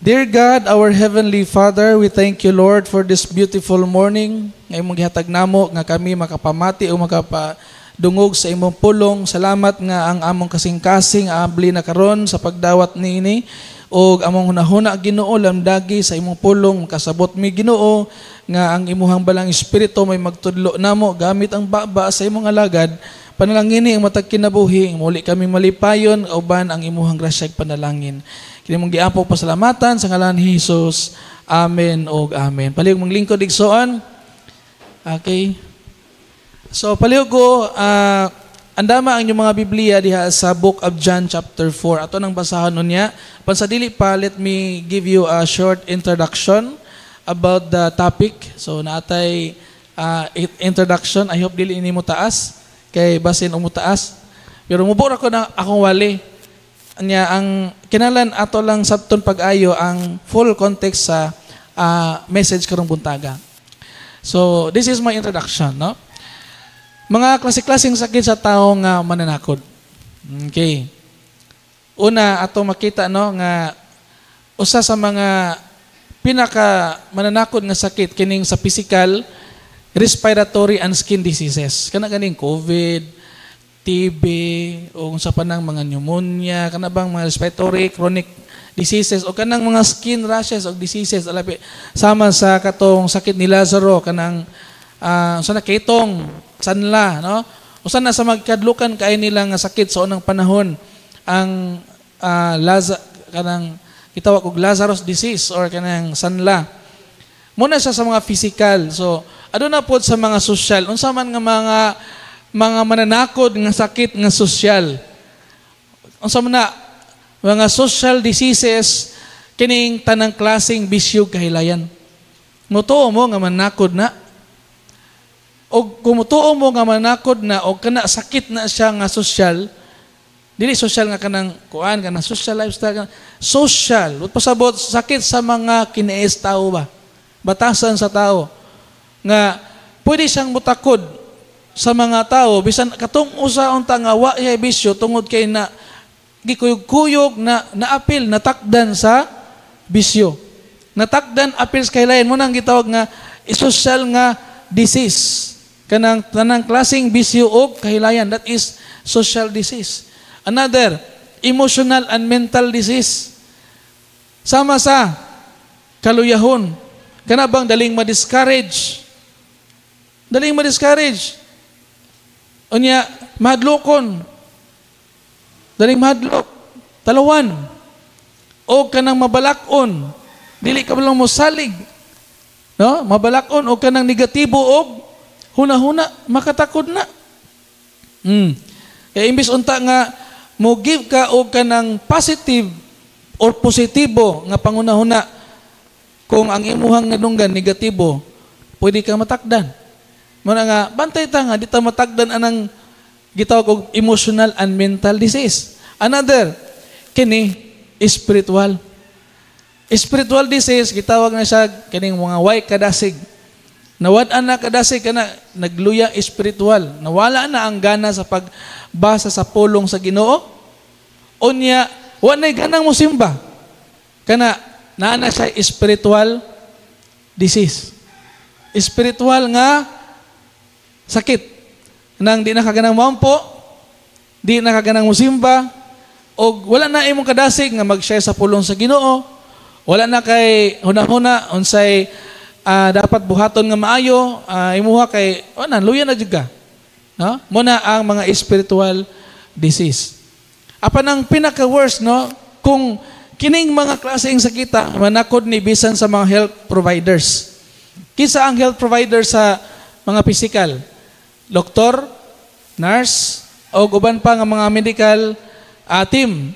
Dear God, our Heavenly Father, we thank you, Lord, for this beautiful morning. Nga imong gihatag namo nga kami makapamati o makapadungog sa imong pulong. Salamat nga ang among kasing-kasing abli na karon sa pagdawat niini og among hunahuna, Ginoo, lamdagi sa imong pulong. Kasabot mi, Ginoo, nga ang imuhang Balaang Espiritu may magtudlo namo gamit ang baba sa imong alagad. Panalangini ang matag kinabuhi, muli kami malipayon uban ang imuhang grasya ug panalangin. Kini mong giampo pasalamatan sa ngalan ni Jesus. Amen og amen. Palihog maglingkod, igsoon. Okay. So palihog ko andama ang inyong mga Biblia diha sa Book of John chapter 4. Ato nang basahon unya. Apan sa dili pa, let me give you a short introduction about the topic. So naatay introduction. I hope dili ini mo taas kay basin umutaas. Pero mubo ra ko na akong wali. Anya ang kinalan ato lang sabton pag-ayo ang full context sa message karong buntaga. So this is my introduction, no? Mga klase-klaseng sakit sa tao nga mananakod. Okay. Una, ato makita, no, nga usa sa mga pinaka mananakod nga sakit kining sa physical, respiratory and skin diseases. Kana ganing COVID, TB, o kung sa panang mga pneumonia, kana bang mga respiratory chronic diseases o kanang mga skin rashes o diseases alabi sama sa katong sakit ni Lazaro, kanang sa nakitong sanla, no? Usa na sa magkadlukan kay nila nga sakit sa unang panahon ang Laza kanang gitawag og Lazarus disease or kanang sanla. Muna siya sa mga physical. So aduna pod sa mga social. Unsa man nga mga mananakod nga sakit nga social? Unsa man na mga social diseases? Kining tanang klaseng bisyo, kahilayan. Mutuo mo nga manakod na? O kung mutuo mo nga manakod na o kana sakit na siya nga social, dili social nga kanang kuan, kanang social lifestyle, kanang social, ut pasabot sakit sa mga kiniis tao ba? Batasan sa tao nga pwede siyang mutakod sa mga tao bisan katong usa unta nga wa siya bisyo tungod kay na gikuyog-kuyog na naapil, natakdan sa bisyo. Natakdan apil sa kahilayan mo nang gitawag nga social nga disease. Kanang tanang klaseng bisyo og kahilayan, that is social disease. Another, emotional and mental disease. Sama sa kaluyahon. Kana bang daling ma-discourage? Daling ma-discourage. Unya, mahadlokon. Daling mahadlok. Talawan. O kanang mabalakon. Dili ka lang mosalig. No? Mabalakon o kanang negatibo og huna-huna, makatakod na. Kaya imbis unta nga mo give ka og kanang positive or positibo nga pangunahuna, kung ang imuhang nadunggan negatibo, pwede ka matakdan. Muna nga bantay ta nga di ta matakdan anang gitawag og emotional and mental disease. Another, kini spiritual. Spiritual disease gitawag na siya kining mga way kadasig. Nawad-an na kadasig, kana nagluya spiritual. Nawala na ang gana sa pagbasa sa pulong sa Ginoo. Unya, wa na ganang mosimba. Kana naa na siya spiritual disease. Spiritual nga sakit. Nang di na kaganang mampo, di na kaganang musimba, o wala na imong kadasig nga mag-share sa pulong sa Ginoo, wala na kay hunahuna unsay dapat buhaton nga maayo, imuha kay wala, luya na jud ka. No? Muna ang mga spiritual disease. Apan ang pinaka worst, no, kung kining mga klaseng sakita manakod ni bisan sa mga health providers. Kinsa ang health provider sa mga physical? Doktor, nurse, o uban pa nga mga medical team.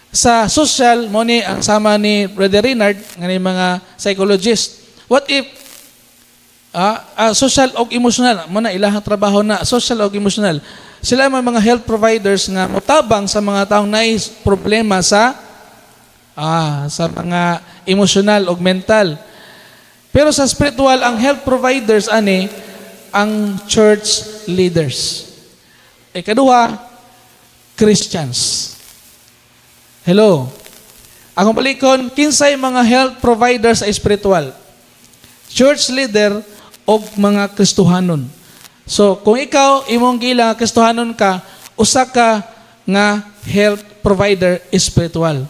Sa social, mo ni ang sama ni Brother Renard, nga ni mga psychologist. What if social og emotional, mo na ilahang trabaho na social og emotional. Sila may mga health providers nga motabang sa mga taong naay problema sa mga emotional og mental. Pero sa spiritual, ang health providers ani ang church leaders. Ikaduha, Christians. Hello. Akong balikon, kinsay mga health providers sa spiritual? Church leader o mga Kristohanon. So, kung ikaw, imong giila nga Kristohanon ka, usa ka nga health provider spiritual.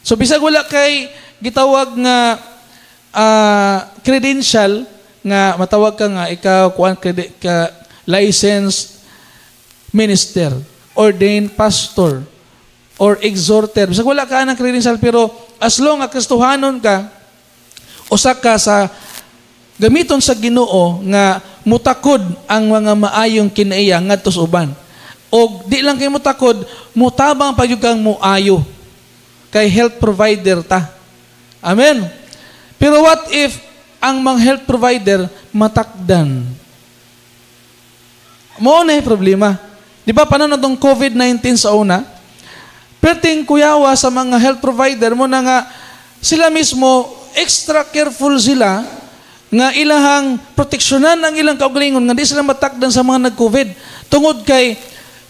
So, bisag wala kay gitawag nga credential nga matawag ka nga ikaw kuan credit ka, licensed minister, ordained pastor, or exhorter. Bisag wala ka ng credential, pero as long as Kristohanon ka, usa ka sa gamiton sa Ginoo nga mutakod ang mga maayong kinaiya ngadto sa uban. Og di lang kay mutakod, mutabang pa gyud kang muayo. Kay health provider ta. Amen. Pero what if ang mga health provider matakdan? Mao na yung problema. Di ba paano na tong COVID-19 sa una? Perting kuyawa sa mga health provider mo na nga sila mismo extra careful sila nga ilahang proteksyonan ang ilang kaugalingon nga di sila matakdan sa mga nag-COVID tungod kay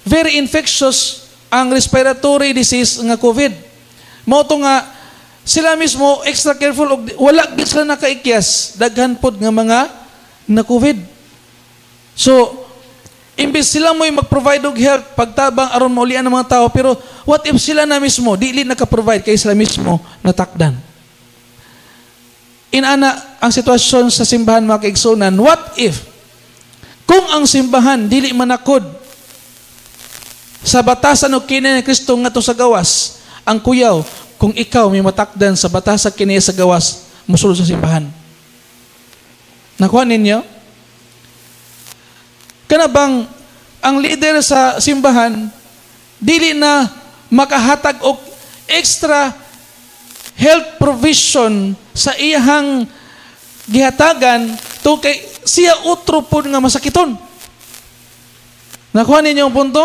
very infectious ang respiratory disease nga COVID. Mao to nga sila mismo extra careful og wala gid sila nakaikyas, daghan pod nga mga na COVID. So imbes sila mo'y mag-provide og health pagtabang aron maulian ng mga tao, pero what if sila na mismo dili naka-provide kay sila mismo natakdan? Inana ang sitwasyon sa simbahan, mga kaigsunan. What if kung ang simbahan dili manakod sa batasan o kinaiya ni Kristo ngadto sa gawas? Ang kuyaw kung ikaw may matakdan sa batasan kinaiya sa gawas musulod sa simbahan. Nakuha ninyo? Kana bang ang leader sa simbahan dili na makahatag og extra health provision sa iyahang gihatagan to kay siya utro pod nga masakiton? Nakuha ninyo ang punto?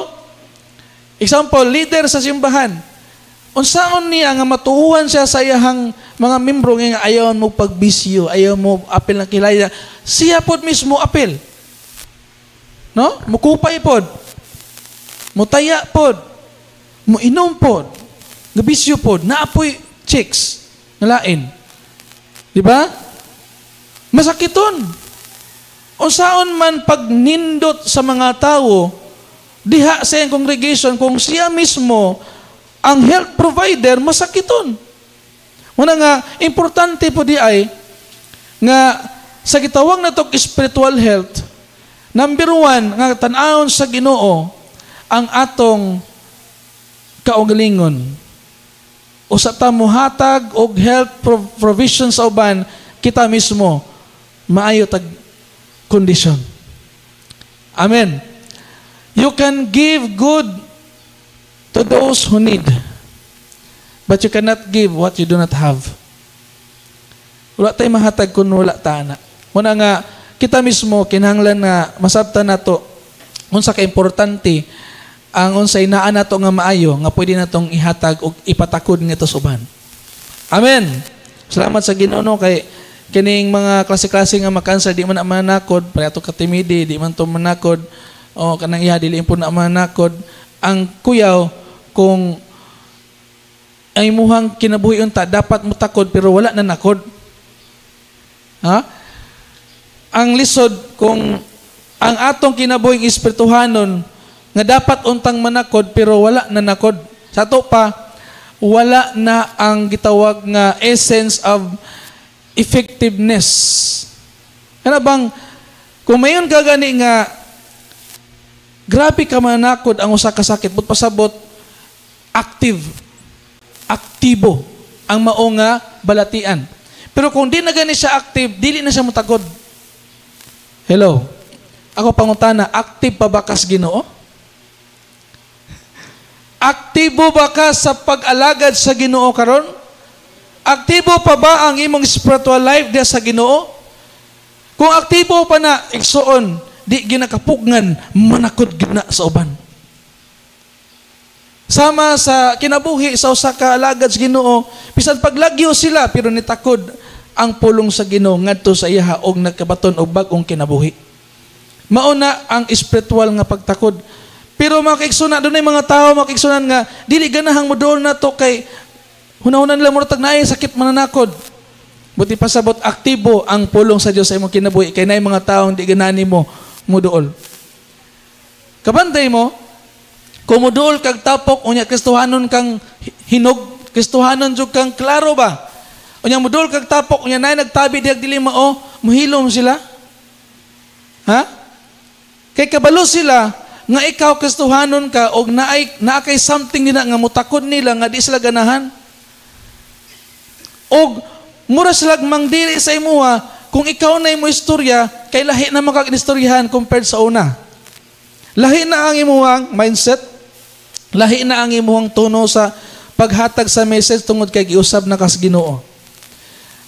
Example, leader sa simbahan. Unsaon niya nga matuuhan siya sa iyahang mga membro nga ayaw mo pagbisyo, ayaw mo apil ng kilaya? Siya pod mismo apil. No? Mukupay pod. Mutaya pod. Muinom pod. Gabisyo pod. Naapoy chicks. Nalain. Di ba? Masakiton. Unsaon man pagnindot sa mga tao diha sa iyang congregation kung siya mismo ang health provider masakiton? Muna nga importante po di ay nga sa gitawag na spiritual health, number one nga tan-awon sa Ginoo ang atong kaugalingon. Usa ta mohatag og health provision sa uban, kita mismo maayo tag kondisyon. Amen. You can give good to those who need, but you cannot give what you do not have. Wala tayo mahatag kung wala ta na. Muna nga kita mismo kinahanglan na masabtan nato unsa ka importante ang unsay naa nato nga maayo nga pwede natong ihatag og ipatakod ngadto sa uban. Amen. Salamat sa Ginoo, no, kay kining mga klase-klase nga makanser di man na manakod, pareho to katimidi di man to manakod o kanang iha dili po na manakod. Ang kuyaw kung ay imuhang kinabuhi unta dapat motakod pero wala na nakod. Ha? Ang lisod kung ang atong kinabuhing espirituhanon nga dapat untang manakod pero wala na nakod. Sa ato pa, wala na ang gitawag nga essence of effectiveness. Kana bang kung mayon ka gani nga grabe ka manakod ang usa ka sakit, but pasabot active, aktibo ang mao nga balatian. Pero kung di na gani siya active, dili na siya mutagod. Hello. Ako pangutana, active pa ba kas Ginoo? Aktibo ba ka sa pag-alagad sa Ginoo karon? Aktibo pa ba ang imong spiritual life diya sa Ginoo? Kung aktibo pa na, igsuon, di ginakapugngan, manakod gyud na sa uban. Sama sa kinabuhi sa usa ka alagad sa Ginoo, bisan paglagyo sila pero nitakod ang pulong sa Ginoo ngadto sa iyaha og nagkabaton og bag-ong kinabuhi. Mao na ang spiritual nga pagtakod. Pero mga kaigsunan, dunay mga tao, mga kaigsunan, nga dili ganahang moduol na to kay Hunahuna nila murag naay sakit mananakod. Buti pasabot aktibo ang pulong sa Dios sa imong kinabuhi kay naay mga tawo di ganahan nimo muduol. Kabantay mo, kung muduol kag tapok unya Kristohanon kang hinog, Kristohanon jud kang klaro ba? Unya muduol kag tapok unya naay nagtabi dihag dili mao, muhilom sila. Ha? Kay kabalo sila nga ikaw Kristohanon ka og naay naa kay something nila nga mutakod nila nga di sila ganahan. Og mura sila mangdiri sa imuha kung ikaw na imo istorya kay lahi na man kag istoryahan compared sa una. Lahi na ang imuhang mindset, lahi na ang imuhang tono sa paghatag sa message tungod kay giusab na kas Ginoo.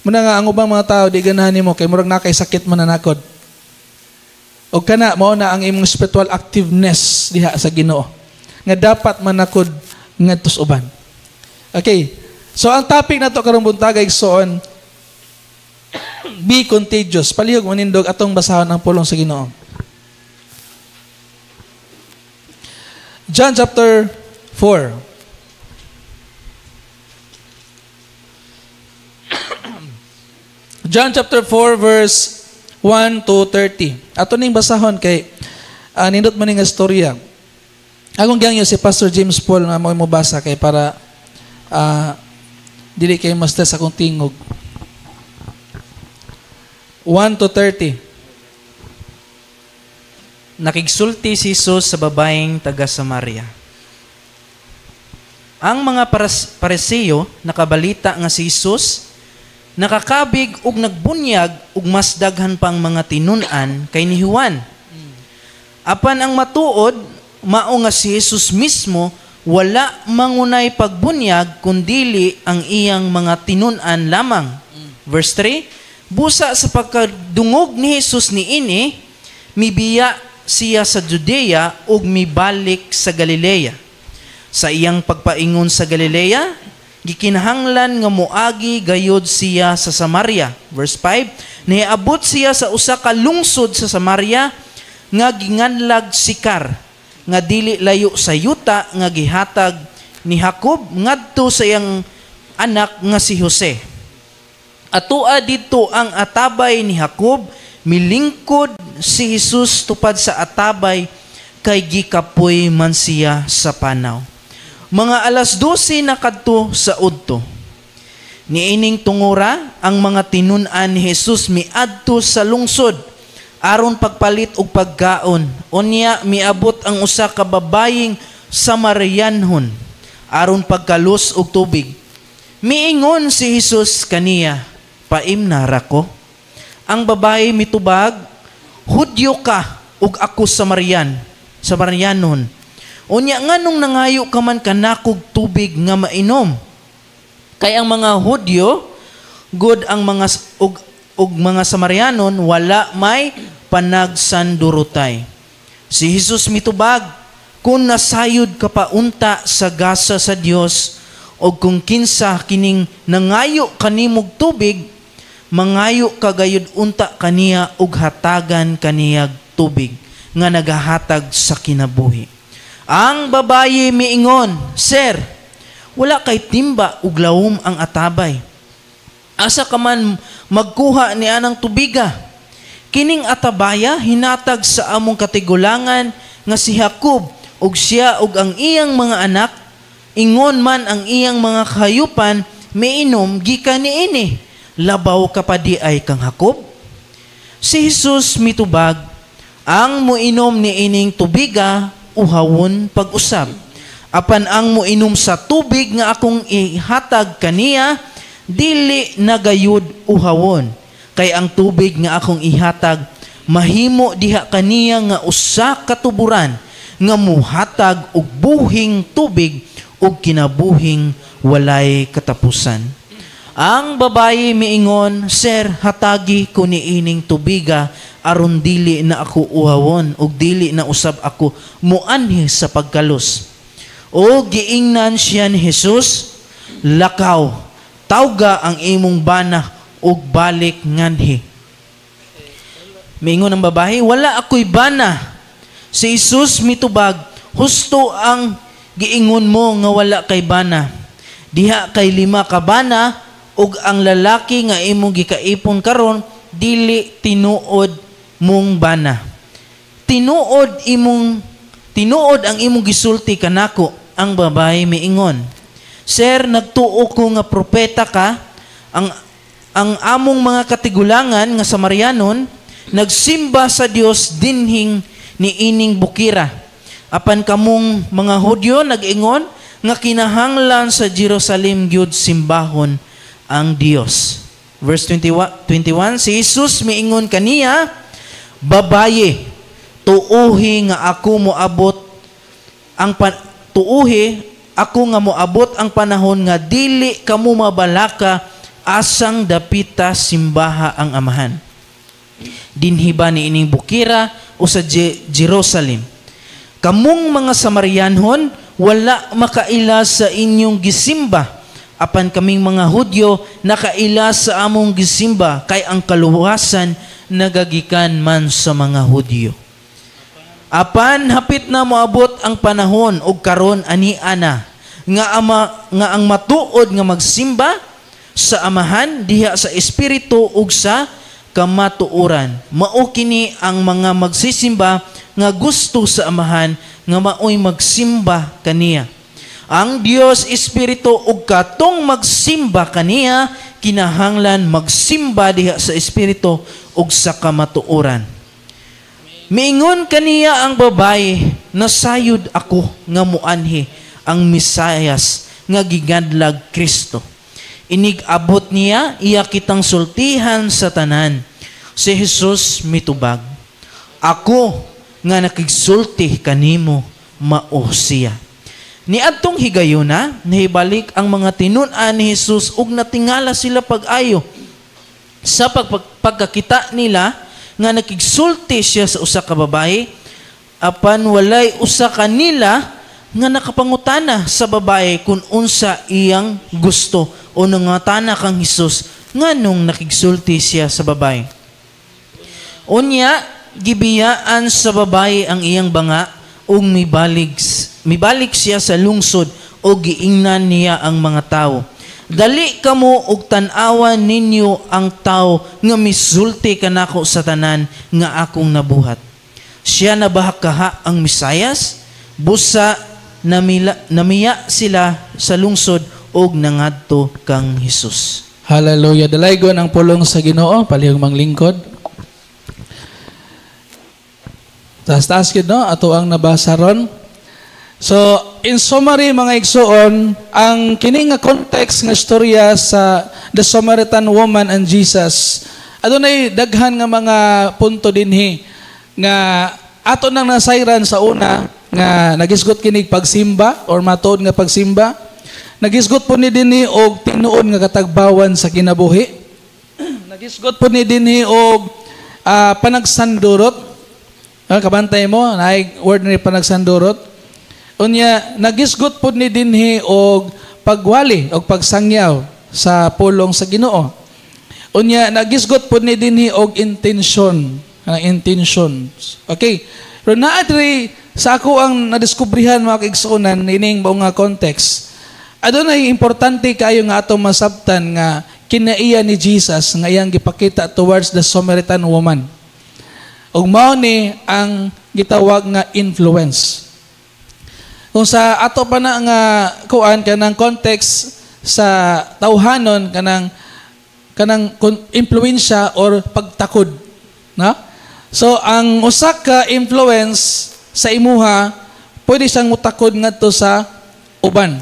Muna nga ang ubang mga tao di ganahan nimo kay murag na kay sakit mananakod. Og kana mao na ang imong spiritual activeness diha sa Ginoo nga dapat manakod ngadto sa uban. Okay. So ang topic nato karong buntag, igsoon, be contagious. Palihog manindog, atong basahon ang pulong sa Ginoo. John chapter 4. John chapter 4 verse 1 to 30. Ato ning basahon kay nindot man ning istorya. Akong gihangyo si Pastor James Paul nga mo basa kay para dili kay ma-stress akong tingog. 1 to 30. Nakigsulti si Jesus sa babaeng taga Samaria. Ang mga Pariseo nakabalita nga si Jesus nakakabig og nagbunyag og mas daghan pang mga tinun-an kay ni Juan. Apan ang matuod mao nga si Jesus mismo wala mangunay pagbunyag kundili ang iyang mga tinun-an lamang. Verse 3, busa sa pagkadungog ni Jesus niini, mibiya siya sa Judea ug mibalik sa Galilea. Sa iyang pagpaingon sa Galilea, gikinahanglan nga moagi gayod siya sa Samaria. Verse 5, niabot siya sa usa ka lungsod sa Samaria nga ginganlag Sikar, nga dili layo sa yuta nga gihatag ni Jacob ngadto sa iyang anak nga si Jose. Atua didto ang atabay ni Jacob, milingkod si Jesus tupad sa atabay kay gikapoy man siya sa panaw. Mga 12:00 na kadto sa udto. Niining tungura ang mga tinun-an ni Jesus miadto sa lungsod aron pagpalit og pagkaon. Unya miabot ang usa ka babayeng Samarianhon aron pagkalus og tubig. Miingon si Jesus kaniya, "Paimnara ko." Ang babae mitubag, "Hudyo ka ug ako Samarianon. Unya nganong nangayo ka man kanakog tubig nga mainom?" Kay ang mga Hudyo good ang mga ug mga Samarianon wala may panagsandurutay. Si Jesus mitubag, "Kung nasayod ka pa unta sa gasa sa Dios og kung kinsa kining nangayo kanimog tubig, mangayo ka gayud unta kaniya og hatagan kaniyag tubig nga nagahatag sa kinabuhi." Ang babaye miingon, "Sir, wala kay timba ug lawom ang atabay. Asa ka man magkuha ni anang tubiga? Kining atabaya hinatag sa among katigulangan nga si Jacob, ug siya ug ang iyang mga anak, ingon man ang iyang mga kahayupan, miinom gikan niini. Labaw ka pa di ay kang Jacob?" Si Jesus mitubag, "Ang moinom niining tubiga uhawon pag-usab. Apan ang moinom sa tubig nga akong ihatag kaniya, dili na gayud uhawon. Kay ang tubig nga akong ihatag mahimo diha kaniya nga usa ka tuburan nga muhatag og buhing tubig og kinabuhing walay katapusan." Ang babayi miingon, "Sir, hatagi ko niining tubiga aron dili na ako uhawon ug dili na usab ako muanhi sa pagkalos." O giingnan siya ni Jesus, "Lakaw, tawga ang imong bana ug balik nganhi." Miingon ang babae, "Wala ako'y bana." Si Jesus mitubag, "Husto ang giingon mo nga wala kay bana. Diha kay lima ka bana ug ang lalaki nga imong gikaipon karon dili tinuod mong bana. Tinuod ang imong gisulti kanako." Ang babae miingon, "Sir, nagtuo ko nga propeta ka. Ang among mga katigulangan nga Samarianon nagsimba sa Dios dinhing niining bukira. Apan kamong mga Hudyo nag-ingon nga kinahanglan sa Jerusalem gyud simbahon ang Dios." Verse 21, 21, si Jesus miingon kaniya, "Babaye, tuuhi nga ako moabot ang tuuhi ako nga moabot ang panahon nga dili kamo mabalaka asang dapita simbaha ang Amahan. Dinhi ba niining bukira o sa Jerusalem. Kamong mga Samarianhon wala makaila sa inyong gisimba, apan kaming mga Hudyo nakaila sa among gisimba, kay ang kaluwasan nagagikan man sa mga Hudyo. Apan hapit na moabot ang panahon ug karon ani ana nga ama nga ang matuod nga magsimba sa Amahan diha sa espiritu ug sa kamatuoran. Mao kini ang mga magsisimba nga gusto sa Amahan nga maoy magsimba kaniya. Ang Dios espiritu ug katong magsimba kaniya kinahanglan magsimba diha sa espiritu ug sa kamatuoran." Miingon kaniya ang babae, "Nasayod ako nga muanhi ang Mesayas nga gigadlag Kristo. Inig abot niya, iya kitang sultihan sa tanan." Si Jesus mitubag, "Ako nga nakigsulti kanimo mao siya." Niadtong higayuna, nahibalik ang mga tinun-an ni Jesus ug natingala sila pag-ayo sa pagkakita nila nga nakigsulti siya sa usa ka babae, apan walay usa kanila nga nakapangutana sa babae kung unsa iyang gusto o nangutana kang Hesus nganong nakigsulti siya sa babae. Unya gibiyaan sa babae ang iyang banga ug mibalik siya sa lungsod o giingnan niya ang mga tawo, "Dali kamo og tan-awan ninyo ang tawo nga misulti kanako sa tanan nga akong nabuhat. Siya na ba kaha ang Mesayas?" Busa namiya sila sa lungsod og nangadto kang Hesus. Hallelujah. Dalaygon ang pulong sa Ginoo, palihog manglingkod. Taas-taas yun, no? Ato ang nabasa ron. So, in summary, mga igsuon, ang kini nga context nga istorya sa the Samaritan woman and Jesus, adunay daghan nga mga punto dinhi nga ato nang nasayran sa una nga nagisgot kinig pagsimba or matuod nga pagsimba. Nagisgot po ni dinhi og tinuod nga katagbawan sa kinabuhi. Nagisgot po ni dinhi og panagsandurot. Kabantay mo, naay word ni panagsandurot. Unya, nagisgot po ni dinhi og pagwali og pagsangyaw sa pulong sa Ginoo. Unya, nagisgot po ni dinhi og intention, ang intention. Okay. Pero naa diri sa ako ang nadiskubrihan, mga kaigsuonan, ining buong nga context. Adunay importante kayo nga atong masabtan nga kinaiya ni Jesus nga iyang gipakita towards the Samaritan woman. Ug mao ni ang gitawag nga influence. Kung sa ato pa na nga kuan kanang context sa tawhanon kanang kanang impluwensya or pagtakod, no? So ang usa ka influence sa imuha pwede siyang mutakod ngadto sa uban.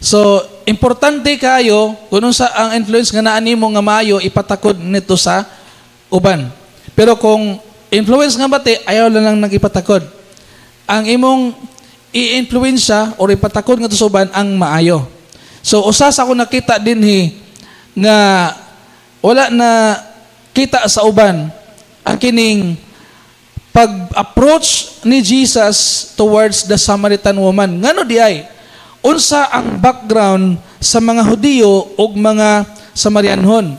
So importante kayo kung unsa ang influence nga naa nimo nga maayo, ipatakod nito sa uban. Pero kung influence nga bati, ayaw lang lang nagipatakod. Ang imong i-influensya or ipatakod ngadto sa uban ang maayo. So usa sa ako nakita dinhi nga wala na kita sa uban ang kining pag-approach ni Jesus towards the Samaritan woman. Ngano di ay? Unsa ang background sa mga Hudiyo ug mga Samarianhon?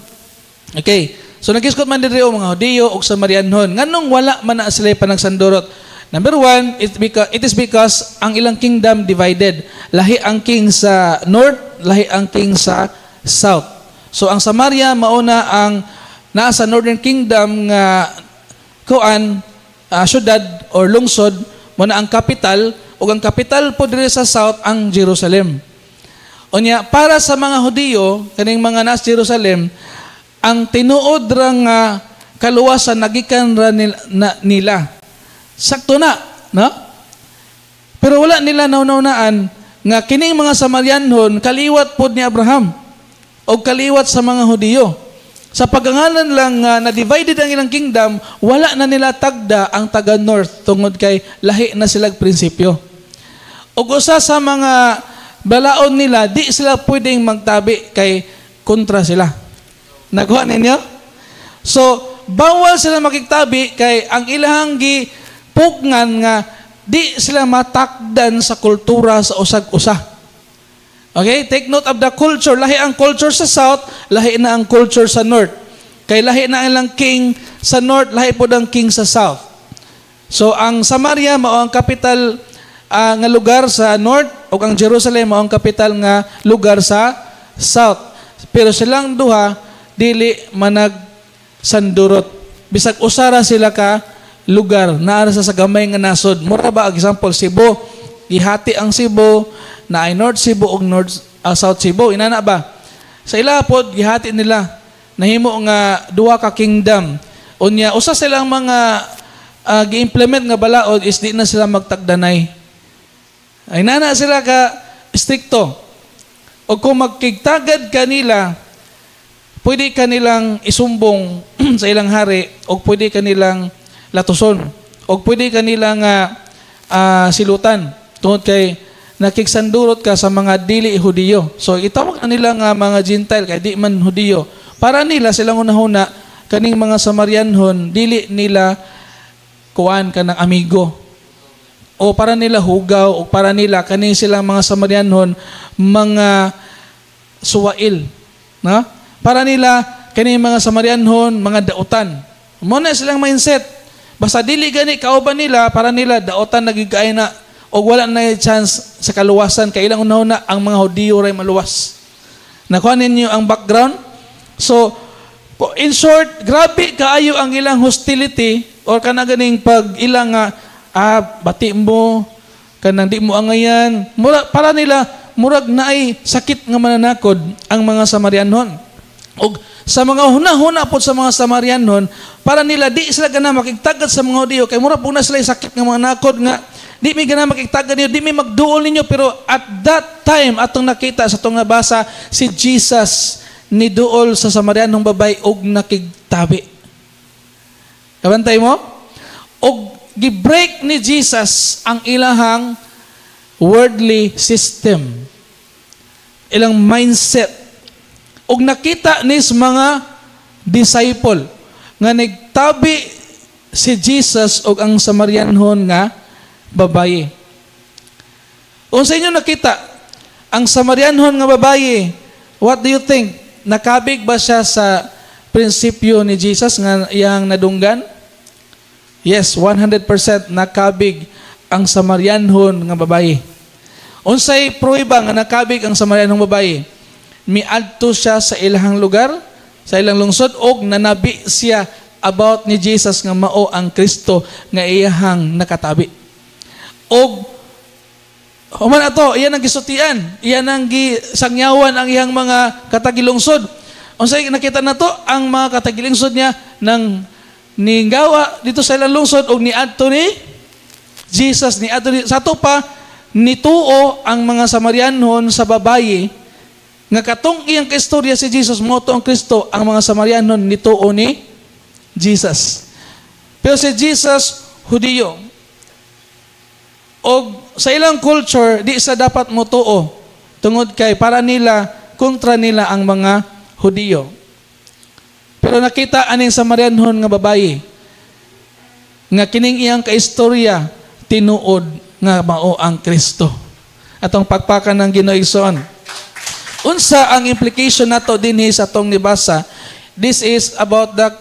Okay. So nagisgot man diri og mga Hudiyo ug Samarianhon. Nganong wala man na sila panagsandurot? Number one, it is because ang ilang kingdom divided. Lahi ang king sa north, lahi ang king sa south. So ang Samaria mauna ang naa sa northern kingdom nga kuan syudad or lungsod mo na ang capital, ug ang capital po diri sa south ang Jerusalem. Unya, para sa mga Hudiyo kaning mga nasa Jerusalem, ang tinuod ra nga kaluwasan nagikan ra nila. Sakto na, no? Pero wala nila naunaan nga kining mga Samarianhon kaliwat pod ni Abraham o kaliwat sa mga Hudiyo. Sa pagangalan lang nga na divided ang ilang kingdom, wala na nila tagda ang taga north tungod kay lahi na silag prinsipyo. Ug usa sa mga balaod nila, di sila pwedeng magtabi kay kontra sila. Nakuha ninyo? So, bawal sila makigtabi kay ang ilahang gipugngan nga di sila matakdan sa kultura sa usag-usa. Okay? Take note of the culture. Lahi ang culture sa south, lahi na ang culture sa north. Kay lahi na ang ilang king sa north, lahi po ang king sa south. So ang Samaria mao ang capital nga lugar sa north ug ang Jerusalem mao ang capital nga lugar sa south. Pero silang duha dili manag sandurot. Bisag usara sila ka lugar, naa sa gamay nga nasod. Mura ba, example, Cebu, gihati ang Cebu na ay North Cebu ug North South Cebu. Inana ba? Sa ila pod gihati nila, nahimo nga duha ka kingdom. Unya usa silang mga gi-implement nga balaod is di na sila magtagdanay. Ay nana sila ka strikto. O kung magkigtagad kanila, pwede kanilang isumbong sa ilang hari o pwede kanilang latuson o pwede kanilang silutan tungod kay nakigsandurot ka sa mga dili Hudiyo. So itawag na nila nga mga Gentile kay di man Hudiyo. Para nila silang unahuna kaning mga Samarianhon dili nila kuan kanang amigo. O para nila hugaw o para nila kaning silang mga Samarianhon mga suwail, no? Para nila kaning mga Samarianhon mga dautan. Mo na silang mindset. Basta dili gani kauban nila, para nila dautan nagigay na o wala na chance sa kaluwasan kay ilang unahuna ang mga Hudiyo ray maluwas. Nakuha ninyo ang background? So, in short, grabe kaayo ang ilang hostility or kana ganing pag ilang bati mo kanang di mo angayan. Mura, para nila murag naay sakit nga mananakod ang mga Samarianhon. Og sa mga hunahuna pod sa mga Samarianhon, para nila di sila gana makigtagad sa mga Hudiyo kay mura po na sila sakit nga mananakod nga di mi gana makigtagad ninyo, di mi magduol ninyo. Pero at that time atong nakita sa atong nabasa, si Jesus niduol sa Samarianhong babay og nakigtabi. Kabantay mo? Og gi-break ni Jesus ang ilahang worldly system, ilang mindset. Og nakita nis mga disciple nga nagtabi si Jesus og ang Samarianhon nga babaye. Unsa inyo nakita ang Samarianhon nga babaye, what do you think? Nakabig ba siya sa prinsipyo ni Jesus nga iyang nadunggan? Yes, 100% nakabig ang Samarianhon nga babaye. Unsay pruweba nga nakabig ang Samarianhon babaye? Miadto siya sa ilahang lugar, sa ilang lungsod, og nanabi siya about ni Jesus nga mao ang Kristo nga iyahang nakatabi. Og human ato, iyan ang gisutian, iyan ang gisangyawan ang iyang mga katagilungsod. Unsay nakita nato ang mga katagilungsod niya nang ninggawa dito sa ilang lungsod og niadto ni Jesus, niadto ni sa ato pa nituo ang mga Samarianhon sa babaye nga katong iyang kaistorya si Jesus mao to ang Kristo. Ang mga Samarianhon nituo ni Jesus. Pero si Jesus Hudiyo. Og sa ilang culture di sa dapat motuo tungod kay para nila kontra nila ang mga Hudiyo. Pero nakita aning Samarianhon nga babaye nga kining iyang kaistorya tinuod nga mao ang Kristo. Atong pagpakan ng Ginoo igsoon. Unsa ang implication nato dinhi sa atong nibasa? This is about the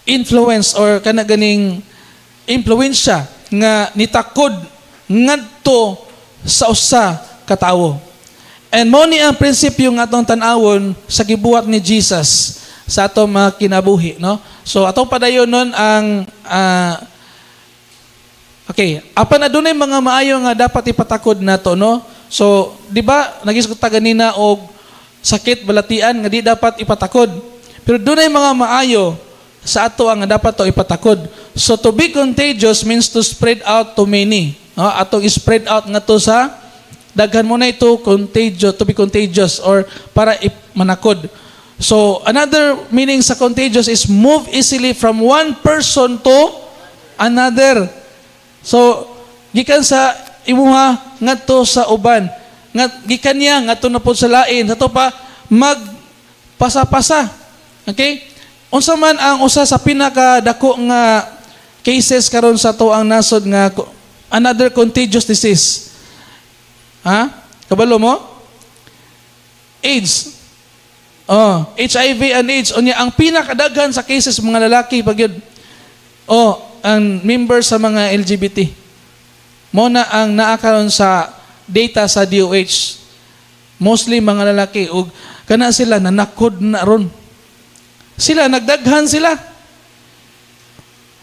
influence or kana ganing impluwensya nga nitakod ngadto sa usa ka tawo. And mao ni ang prinsipyo nga atong tan-awon sa gibuhat ni Jesus sa atong mga kinabuhi, no? So atong padayon nun ang okay, apan adunay mga maayo nga dapat ipatakod nato, no? So, di ba nagisgot ta ganina og sakit, balatian nga di dapat ipatakod. Pero dunay mga maayo sa ato ang dapat to ipatakod. So to be contagious means to spread out to many. No? Atong spread out ngadto sa daghan mo na ito contagious, to be contagious or para manakod. So another meaning sa contagious is move easily from one person to another. So gikan sa imuha ngadto sa uban, nga gikan niya ngadto na pod sa lain, sa to pa magpasa-pasa. Okay? Unsa man ang usa sa pinakadako nga cases karon sa ato ang nasod nga another contagious disease? Ha? Kabalo mo? AIDS. Oh, HIV and AIDS. Unya ang pinakadaghan sa cases, mga lalaki pag yun. Oh, ang member sa mga LGBT. Mo na ang naa karon sa data sa DOH. Mostly mga lalaki ug kana sila nanakod na ron. Sila nagdaghan sila.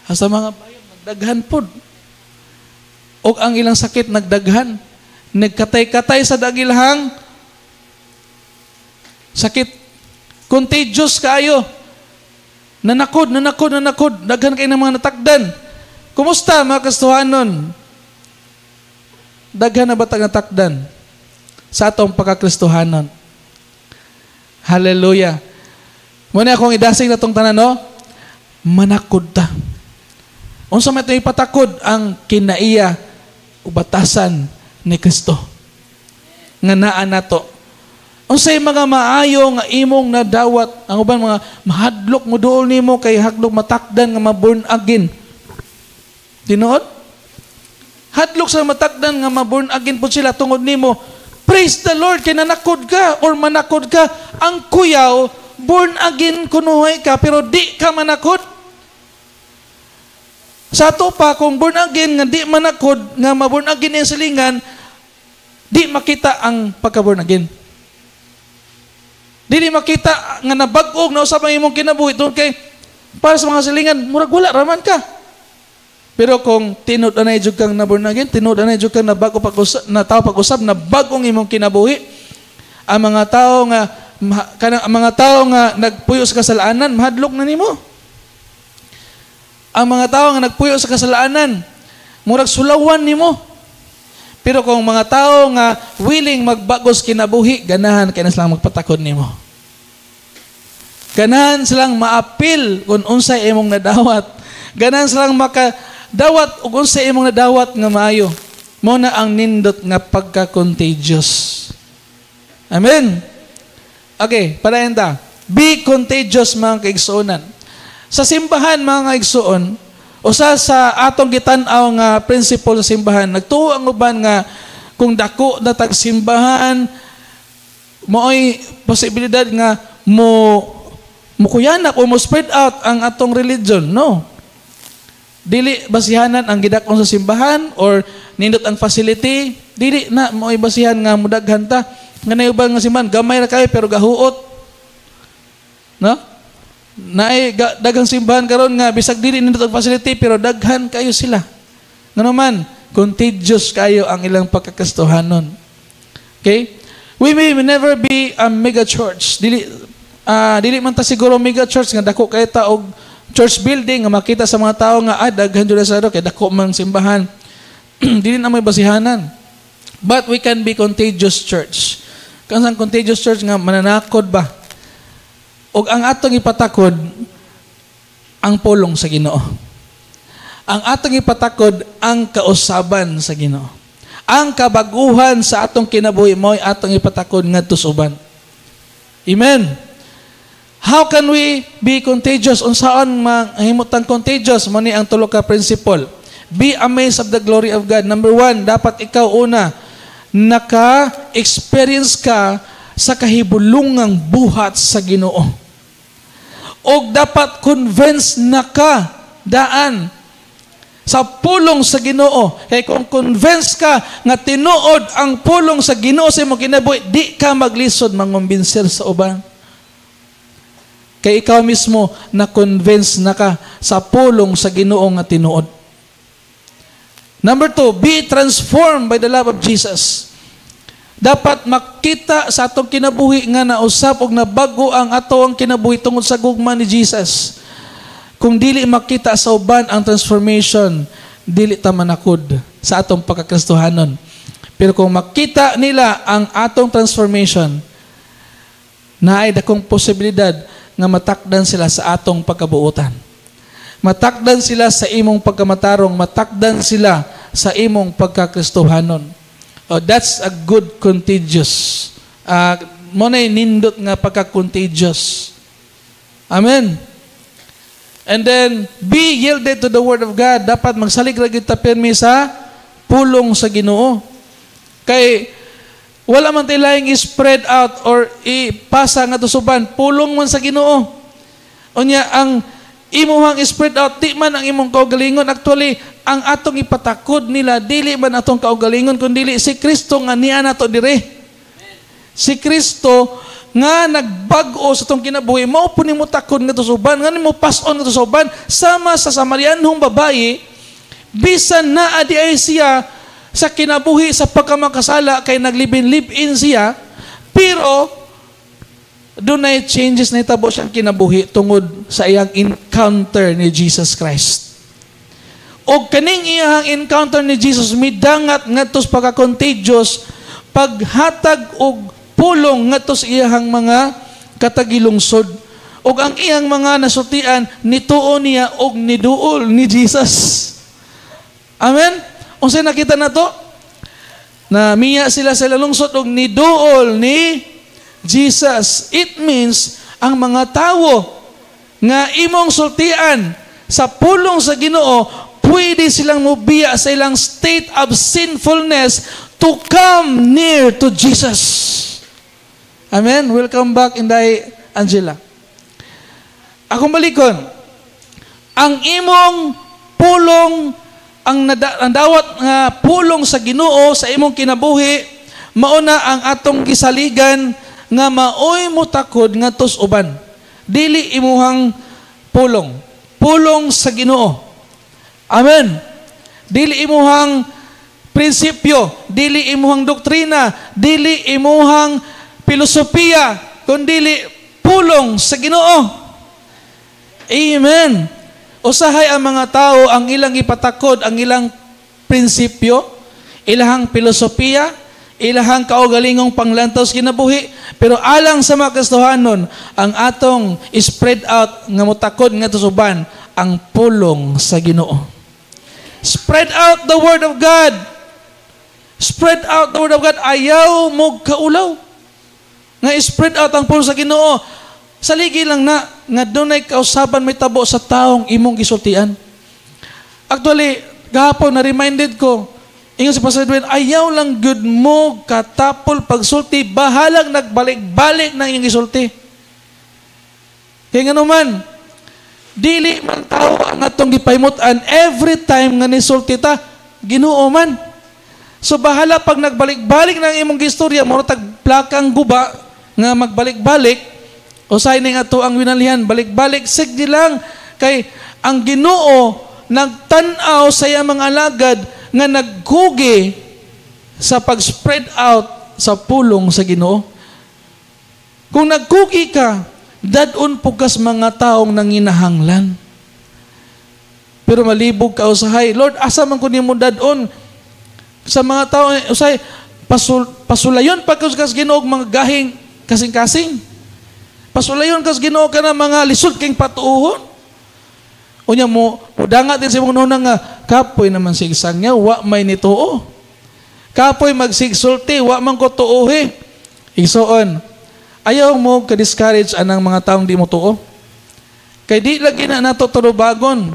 Sa mga bayan nagdaghan pod. Og ang ilang sakit nagdaghan. Nagkatay-katay sa dagilhang sakit. Contagious kaayo. Nanakod, nanakod, nanakod. Daghan kay ng mga natakdan. Kumusta, mga Kristohanon? Daghan na ba tag natakdan sa atong pagkakristohanon? Hallelujah. Muna akong idasig na tong tanan, no? Manakod ta. Unsa man ito ipatakod? Ang kinaiya ubatasan ni Kristo nga naa nato. Unsay mga maayo nga imong nadawat? Ang uban mga mahadlok mo duol nimo kay hadlok matakdan nga ma-born again. Tinuod? Hadlok sa matakdan nga ma-born again pud sila tungod nimo. Praise the Lord kay nanakod ka or manakod ka. Ang kuyaw, born again kunuhay ka pero di ka manakod. Sa ato pa, kung born again nga di manakod, nga ma-born again ang silingan, di makita ang pagka-born again. Dili makita nga nabag-og na usab ang imong kinabuhi tungod kay para sa mga silingan murag wala raman ka. Pero kung tinud anay jud kang na-born again, tinud anay jud kang nabago pag-usab, na tao pag-usab, na bag-ong imong kinabuhi, ang mga tao nga kanang ang mga tao nga nagpuyo sa kasalanan, mahadlok na nimo. Ang mga tao nga nagpuyo sa kasalanan, murag sulawan nimo. Pero kung mga tao nga willing magbagos kinabuhi, ganahan kay na silang magpatakod nimo. Ganahan silang maapil kung unsay imong nadawat. Ganahan silang makadawat og unsay imong nadawat nga maayo. Mo na ang nindot nga pagka-contagious. Amen. Okay, padayon ta. Be contagious, mga kaigsuonan. Sa simbahan, mga kaigsuon, usa sa atong gitan-aw nga principle sa simbahan, nagtuo ang uban nga kung dako na tag simbahan, mo'y posibilidad nga mo mukuyanak o mo spread out ang atong religion. No. Dili basihanan ang gidakon sa simbahan or nindot ang facility, dili na mo'y basihan nga mudaghan ta. Nga naay uban nga simbahan, gamay ra kayo pero gahuot. No? Naay daghang simbahan karon nga bisag dili nindot ang facility pero daghan kayo sila. Ngano man, contagious kayo ang ilang pagkakristohanon. Okay? We may never be a mega church. Dili man ta siguro mega church nga dako kay ta og church building nga makita sa mga tao nga daghan jud sa kay dako man simbahan. Dili na may basihanan. But we can be contagious church. Kansang contagious church nga mananakod ba? Og ang atong ipatakod ang pulong sa Ginoo. Ang atong ipatakod ang kausaban sa Ginoo. Ang kabaguhan sa atong kinabuhi mo'y atong ipatakod ngadto sa uban. Amen. How can we be contagious? Unsaon mahimutang contagious? Mo ni ang tulo ka principle. Be amazed of the glory of God. Number one, dapat ikaw una naka-experience ka sa kahibulungang buhat sa Ginoo. Og dapat convince na ka daan Sa pulong sa Ginoo. Kay kung convince ka nga tinuod ang pulong sa Ginoo sa imong kinabuhi, di ka maglisod mangumbinser sa uban. Kay ikaw mismo na convince na ka sa pulong sa Ginoo nga tinuod. Number two, be transformed by the love of Jesus. Dapat makita sa atong kinabuhi nga nausap og nabago ang ato ang kinabuhi tungod sa gugma ni Jesus. Kung dili makita sa uban ang transformation, dili ta manakod sa atong pagkakristohanon. Pero kung makita nila ang atong transformation, naay dakong posibilidad nga matakdan sila sa atong pagkabuotan. Matakdan sila sa imong pagkamatarong, matakdan sila sa imong pagkakristohanon. Oh, that's a good contagious. Mao na nindot nga pagka-contagious. Amen. And then, be yielded to the Word of God. Dapat magsalig ra gyud ta pirmi sa pulong sa Ginoo. Kay wala man tay laing i-spread out or ipasa nga sa uban, pulong man sa Ginoo. Unya ang imuhang spread out di man ang imong kaugalingon. Actually, ang atong ipatakod nila dili man atong kaugalingon kundi si Kristo nga niya nato dire. Si Kristo nga nagbag-o sa atong kinabuhi, mao po nimo takod ngadto sa uban, nga nimo pass on ngadto sa uban, sama sa Samarianhong babae, bisan naa di ay siya sa kinabuhi sa pagkamakasala kay naglibin-live-in siya, pero dunay changes na itabo siyang kinabuhi tungod sa iyang encounter ni Jesus Christ. O kaning iyang encounter ni Jesus midangat ngadto sa pagka-contagious, paghatag og pulong ngadto sa iyang mga katagilungsod. Og ang iyang mga nasultian nituo niya og niduol ni Jesus. Amen? Unsay nakita nato? Na miya sila sa lungsod og niduol ni Jesus. It means ang mga tawo nga imong sultian sa pulong sa Ginoo, pwede silang mubiya sa ilang state of sinfulness to come near to Jesus. Amen? Welcome back, Inday Angela. Akong balikon, ang imong pulong, ang dawat nga pulong sa Ginoo sa imong kinabuhi, mauna ang atong gisaligan nga maoy motakod ngadto sa uban. Dili imuhang pulong. Pulong sa Ginoo. Amen. Dili imuhang prinsipyo, dili imuhang doktrina, dili imuhang filosofiya, kundili pulong sa Ginoo. Amen. Usahay ang mga tao ang ilang ipatakod, ang ilang prinsipyo, ilahang filosofiya, ilahang kaugalingong panglantaw sa kinabuhi, pero alang sa mga Kristohanon, ang atong spread out nga motakod ngadto sa uban, ang pulong sa Ginoo. Spread out the Word of God. Spread out the Word of God. Ayaw mo kaulaw nga spread out ang pulong sa Ginoo. Saligi lang na nga dunay kausaban may tabo sa taong imong gisultian. Actually, gahapon na reminded ko, ingon si Pastor Edwin, ayaw lang gud mo katapol pagsulti, bahalag nagbalik-balik ng inyong gisulti. Kaya nga naman, dili man tao ang atong gipahimut-an every time nga nisulti ta, Ginoo man. So bahala pag nagbalik-balik ng imong gistorya, mura tag plakang guba nga magbalik-balik, usahay ning ato ang winalihan, balik-balik, sige lang kay ang Ginoo nagtan-aw sa iyang mga alagad nga nagkugi sa pag-spread out sa pulong sa Ginoo. Kung nagkugi ka, dad-on po kas mga taong nanginahanglan. Pero malibog ka usahay, "Lord, asa man ko nimo dad-on?" Sa mga tao, usahay, pasulayon pa kas Ginoo mga gahing kasing-kasing. Pasulayon kas Ginoo ka na mga lisod king patuohon. Unya mo, mudangat din sa imong nuna nga, "Kapoy naman sigsang niya, wa may nituo. Kapoy magsigsulti, wa man ko tuohi." Igsoon, ayaw mo ka-discourage anang mga taong di mo tuo. Kay di lagi na nato turubagon.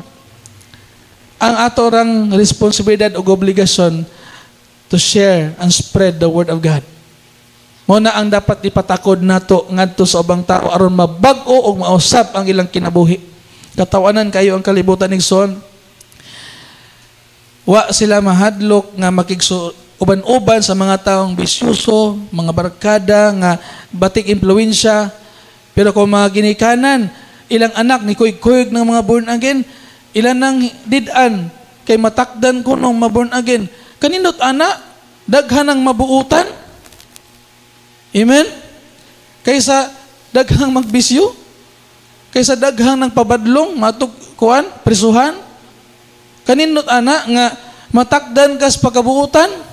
Ang ato rang responsibilidad o obligasyon to share and spread the Word of God. Mao na ang dapat ipatakod nato ngadto sa ubang tao aron mabag-o og mausap ang ilang kinabuhi. Katawanan kayo ang kalibutan, igsoon. Wa sila mahadlok nga makigso uban-uban sa mga taong bisyoso, mga barkada nga batik impluwensya. Pero kung mga ginikanan, ilang anak ni kuyog-kuyog ng mga born again, ilan nang did-an kay matakdan ko nung maborn again. Kaninot ana, daghan ang mabuutan. Amen? Kaysa daghang magbisyo, kaysa daghang ng pabadlong, matug kuan, prisuhan. Kaninot ana nga matakdan kas pagkabuutan.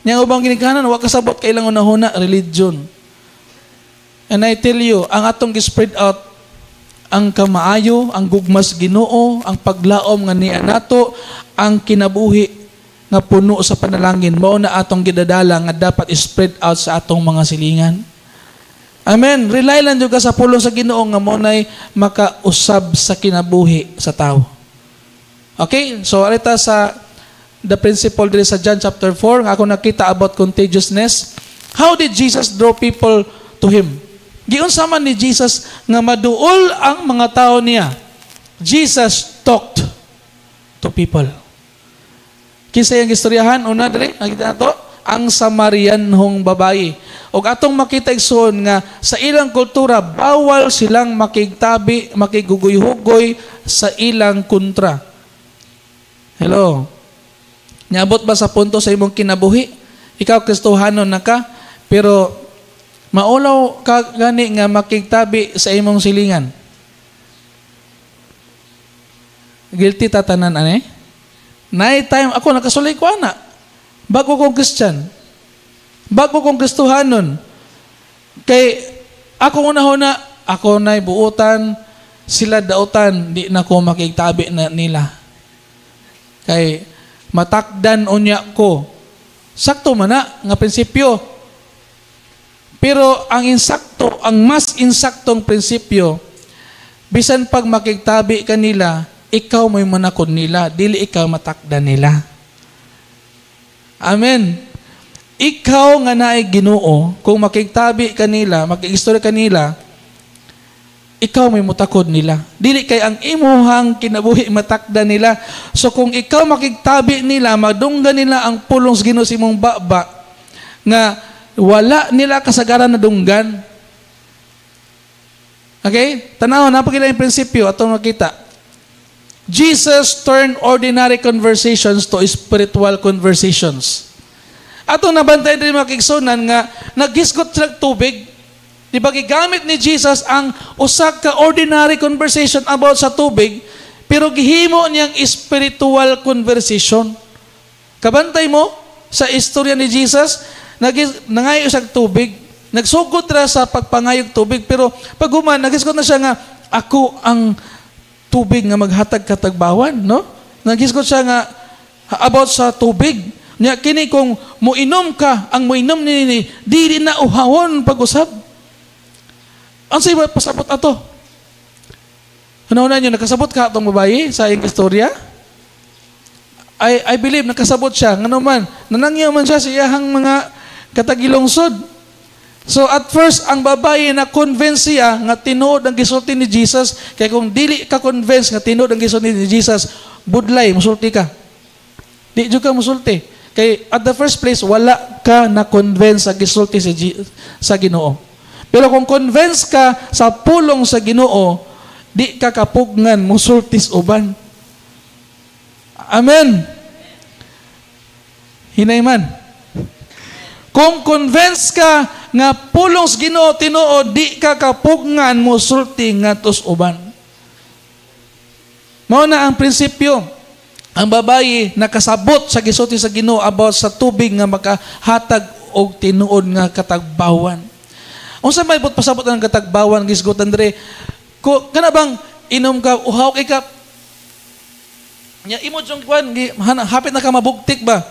Nya ubang ginikanan wa kasabot kay ilang unahuna religion. And I tell you, ang atong gi-spread out ang kamaayo, ang gugmas Ginoo, ang paglaom nga niya nato, ang kinabuhi nga puno sa panalangin, mao na atong gidadala nga dapat spread out sa atong mga silingan. Amen. Rely lang jud ka sa pulong sa Ginoo nga mo nay makausab sa kinabuhi sa tao. Okay? So arita sa the principle diri sa John chapter 4 nga ako nakita about contagiousness. How did Jesus draw people to him? Giunsa man ni Jesus nga maduol ang mga tao niya? Jesus talked to people. Kinsa yung istoryahan? Una diri, nakita nato ang Samarianhong babae. Og atong makita, igsoon, nga sa ilang kultura bawal silang makigtabi, makigugoy-hugoy sa ilang kontra. Hello. Niabot ba sa punto sa imong kinabuhi? Ikaw, Kristohanon na ka, pero maulaw ka gani nga makigtabi sa imong silingan. Guilty ta tanan ane? Night time ako nakasulay ko ana. Bago kong Christian. Bago kong Kristohanon. Kay ako una ako na'y buutan, sila dautan, di na ko makigtabi na nila. Kay matakdan unya ko. Sakto man na nga prinsipyo. Pero ang insakto, ang mas insaktong prinsipyo, bisan pag makigtabi kanila, ikaw may manakod nila, dili ikaw matakdan nila. Amen. Ikaw nga naay Ginoo, kung makigtabi kanila, makigistorya kanila, ikaw may mutakod nila. Dili kay ang imuhang kinabuhi matakda nila. So kung ikaw makigtabi nila, madunggan nila ang pulong sa Ginoo sa imong baba nga wala nila kasagaran na dunggan. Okay? Tanaw, napakila yung prinsipyo atong makita. Jesus turned ordinary conversations to spiritual conversations. Atong nabantay din, mga kaigsunan, nga naghisgot sila tubig. Di ba gigamit ni Jesus ang usa ka ordinary conversation about sa tubig, pero gihimo niyang spiritual conversation? Kabantay mo sa istorya ni Jesus, nangayo siya tubig, nagsugod ra sa pagpangayog tubig, pero pag human, naghisgot na siya nga, "Ako ang tubig nga maghatag katagbawan," no? Naghisgot siya nga about sa tubig. Nya kini kung moinom ka, ang moinom nini dili na uhawon pag-usab. Ang sa iba pasabot ato? Ano na nyo, nakasabot ka atong babae sa iyong istorya? I believe nakasabot siya. Ngano man, nanangyaw man siya sa iyahang mga katagilungsod. So at first, ang babae na convince siya nga tinuod ang gisulti ni Jesus. Kay kung dili ka convince nga tinuod ang gisulti ni Jesus, budlay, musulti ka. Di jud ka musulti. Kay at the first place, wala ka na convince sa gisulti sa Ginoo. Pero kung convince ka sa pulong sa Ginoo, di ka kapugngan musultis uban. Amen. Hinay man. Kung convince ka nga pulong sa Ginoo tinuod, di ka kapugngan musulti ngadto uban. Mao na ang prinsipyo. Ang babayi nakasabot sa gisulti sa Ginoo about sa tubig nga makahatag og tinuod nga katagbawan. Unsa may but pasabot ang katagbawan gisgutan dire? Ko kana bang inom ka, uhaw kay ka? Nya imo jung kwan, hapit na ka mabugtik ba?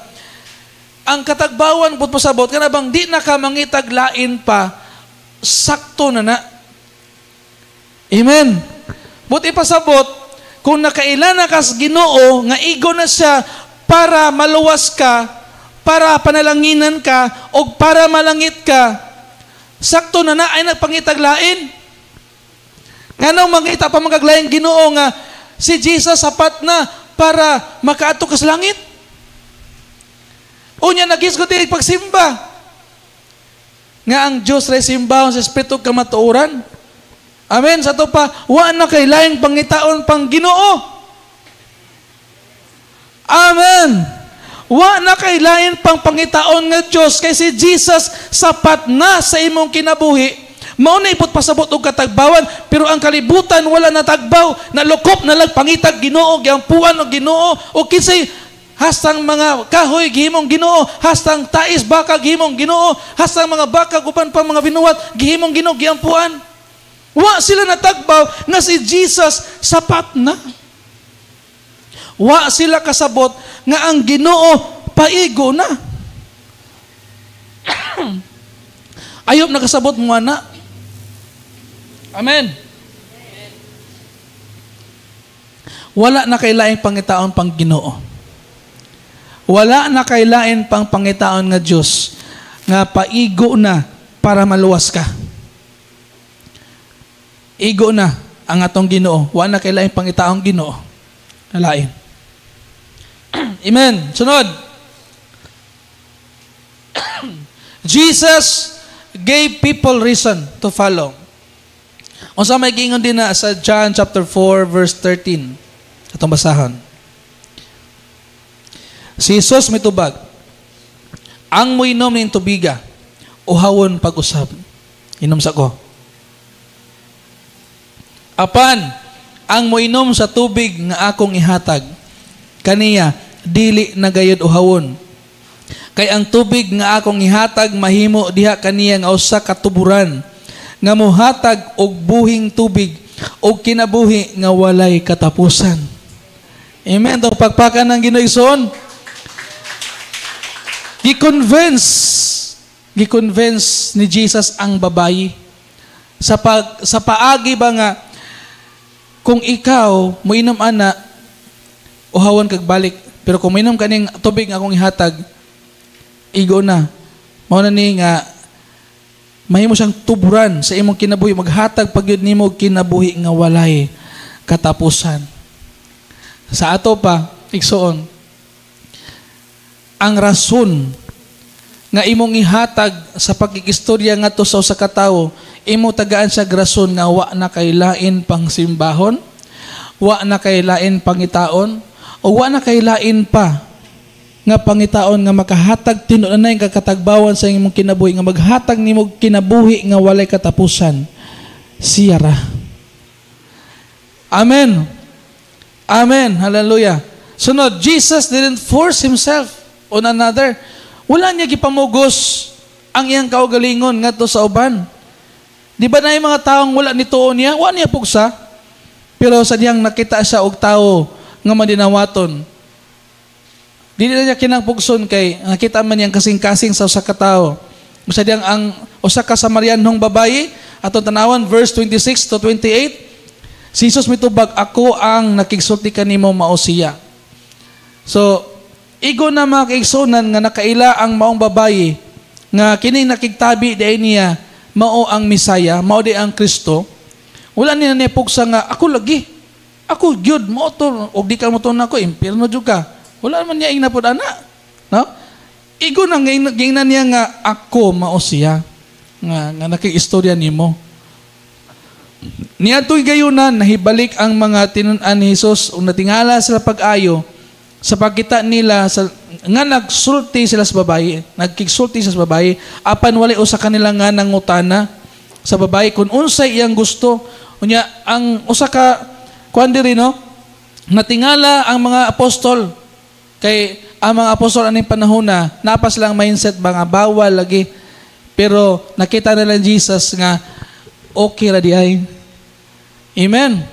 Ang katagbawan but pasabot kana bang di na ka mangitag lain pa, sakto na na. Amen. But ipasabot kung nakaila na kas Ginoo nga igo na siya para maluwas ka, para panalanginan ka, o para malangit ka, sakto na na ay nagpangitag lain. Nganong mangita pa magaglaing Ginoo nga si Jesus sapat na para makaadto ka sa langit? Unya naghisgot dili pagsimba. Nga ang Dios ray simbahon sa espiritu kamatuoran. Amen. Sa ato pa, wa na kay laing pangitaon pang Ginoo. Amen. Wa na kay lain pang pangitaon nga Dios kay si Jesus sapat na sa imong kinabuhi. Mao na ipot pasabot og katagbawan, pero ang kalibutan wala na tagbaw, nalukop na lang pangitag Ginoo, giampuan og Ginoo, o kinsay hastang mga kahoy gihimong Ginoo, hastang tais baka gihimong Ginoo, hastang mga baka uban pa mga binuhat gihimong Ginoo, giampuan. Wa sila natagbaw nga si Jesus sapat na. Wa sila kasabot nga ang Ginoo paigo na. Ayop nakasabot mo na. Amen. Wala na kay laing pangitaon pang Ginoo. Wala na kay lain pang pangitaon nga Dios nga paigo na para maluwas ka. Igo na ang atong Ginoo. Wala na kay laing pangitaon Ginoo. Lain. Amen. Sunod. Jesus gave people reason to follow. Unsa may giingon din na sa John chapter 4 verse 13. Atong basahon. Si Jesus mitubag, ang moinom ning tubiga, uhawon pag-usab. Inom sa ko. Apan, ang moinom sa tubig nga akong ihatag, kaniya, dili na gayud uhawon. Kay ang tubig nga akong ihatag, mahimo diha kaniya nga usa ka tuburan, nga mohatag og buhing tubig, og kinabuhi nga walay katapusan. Amen. Ito, pagpakan ng Ginoo igsoon. Gi-convince ni Jesus ang babayi sa paagi ba nga kung ikaw moinom ana uhawan kag balik, pero kung moinom kaning tubig nga akong ihatag, igo na. Mao na ni nga mahimo siyang tuburan sa imong kinabuhi, maghatag pagyud nimo kinabuhi nga walay katapusan. Sa ato pa igsoon, ang rason nga imong ihatag sa pagkikistorya ngadto sa usa ka tawo, imo tagaan siya rason nga wa na kay lain pang simbahon, wa na kay lain pangitaon, o wa na kay lain pa nga pangitaon nga makahatag tinuod na yung kakatagbawan sa imong kinabuhi, nga maghatag nimo kinabuhi nga walay katapusan. Siya ra. Amen. Amen. Hallelujah. Sunod, Jesus didn't force himself on another. Wala niya gipamugos ang iyang kaugalingon ngadto sa uban. Di ba na yung mga taong wala nituo niya? Wala niya pugsa. Pero sa diyang nakita siya og tao nga madinawaton, dili na niya kinang pugson kay nakita man niyang kasing-kasing sa usa ka tawo. Sa diyang ang usa ka Samarianhong babayi, atong tanawan verse 26 to 28, si Jesus mitubag, ako ang nakigsulti kanimo mao siya. So, igo na mga kaigsunan nga nakaila ang maong babayi nga kining nakigtabi diay niya mao ang Mesaya, mao di ang Kristo. Wala niya nipugsa nga ako lagi. Ako gyud mo to, og di ka mo to nako, impierno jud ka. Wala man niya ingna pud ana. No? Igo na giingnan niya nga ako mao siya nga nakiistorya nimo. Niadtoy gayunan nahibalik ang mga tinun-an ni Jesus ug natingala sila pag-ayo sa pagkita nila sa nga nagsulti sila sa babayi, nagkigsulti sila sa babayi, apan walay usa kanila nga nangutana sa babayi kung unsay iyang gusto. Unya ang usa ka kuan diri, no, natingala ang mga apostol kay ang mga apostol aning panahon na napa silang mindset ba nga bawal lagi, pero nakita nila Jesus nga okay ra di ay. Amen.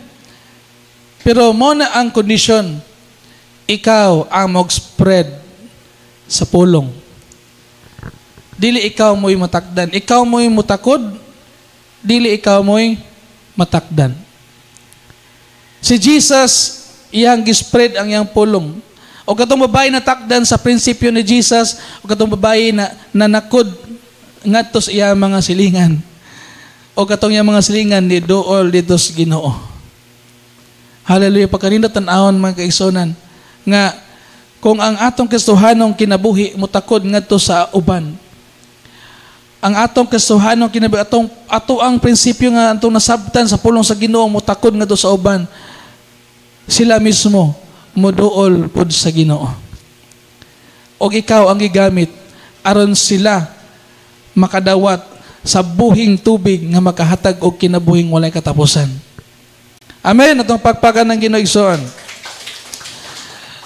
Pero mo na ang condition, ikaw ang mag-spread sa pulong. Dili ikaw mo'y matakdan. Ikaw mo'y mutakod, dili ikaw mo'y matakdan. Si Jesus, iyang gispread ang iyang pulong. O katong babae na takdan sa prinsipyo ni Jesus, o katong babae na nanakod ngadto sa iyang mga silingan. O katong iyang mga silingan ni duol dito sa Ginoo. Hallelujah. Pagkanindot tan-awon mga kaigsunan nga Kung ang atong Kristohanong kinabuhi mutakod ngadto sa uban. Ang atong Kristohanong kinabuhi, atong ato ang prinsipyo nga atong nasabtan sa pulong sa Ginoo mutakod ngadto sa uban. Sila mismo moduol pud sa Ginoo. Og ikaw ang gigamit aron sila makadawat sa buhing tubig nga makahatag og kinabuhing walay katapusan. Amen. Atong pagpagan ng Ginoo, igsoon.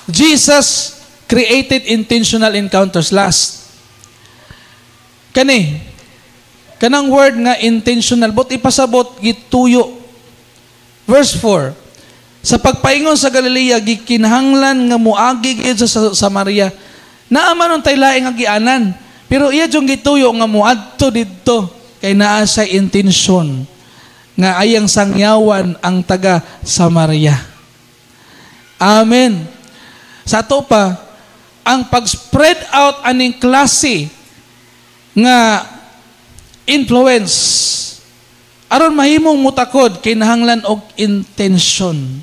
Jesus created intentional encounters. Last. Kani, kanang word nga intentional, but ipasabot, gituyo. Verse 4, sa pagpaingon sa Galilea, gikinahanglan nga muagi gyud sa Samaria. Naa man tay laing agianan, pero iya jung gituyo nga muadto didto kay naa sa intensyon nga ayang sangyawan ang taga Samaria. Amen. Sa ato pa, ang pag-spread out aning klase nga influence aron mahimong mutakod, kinahanglan og intention.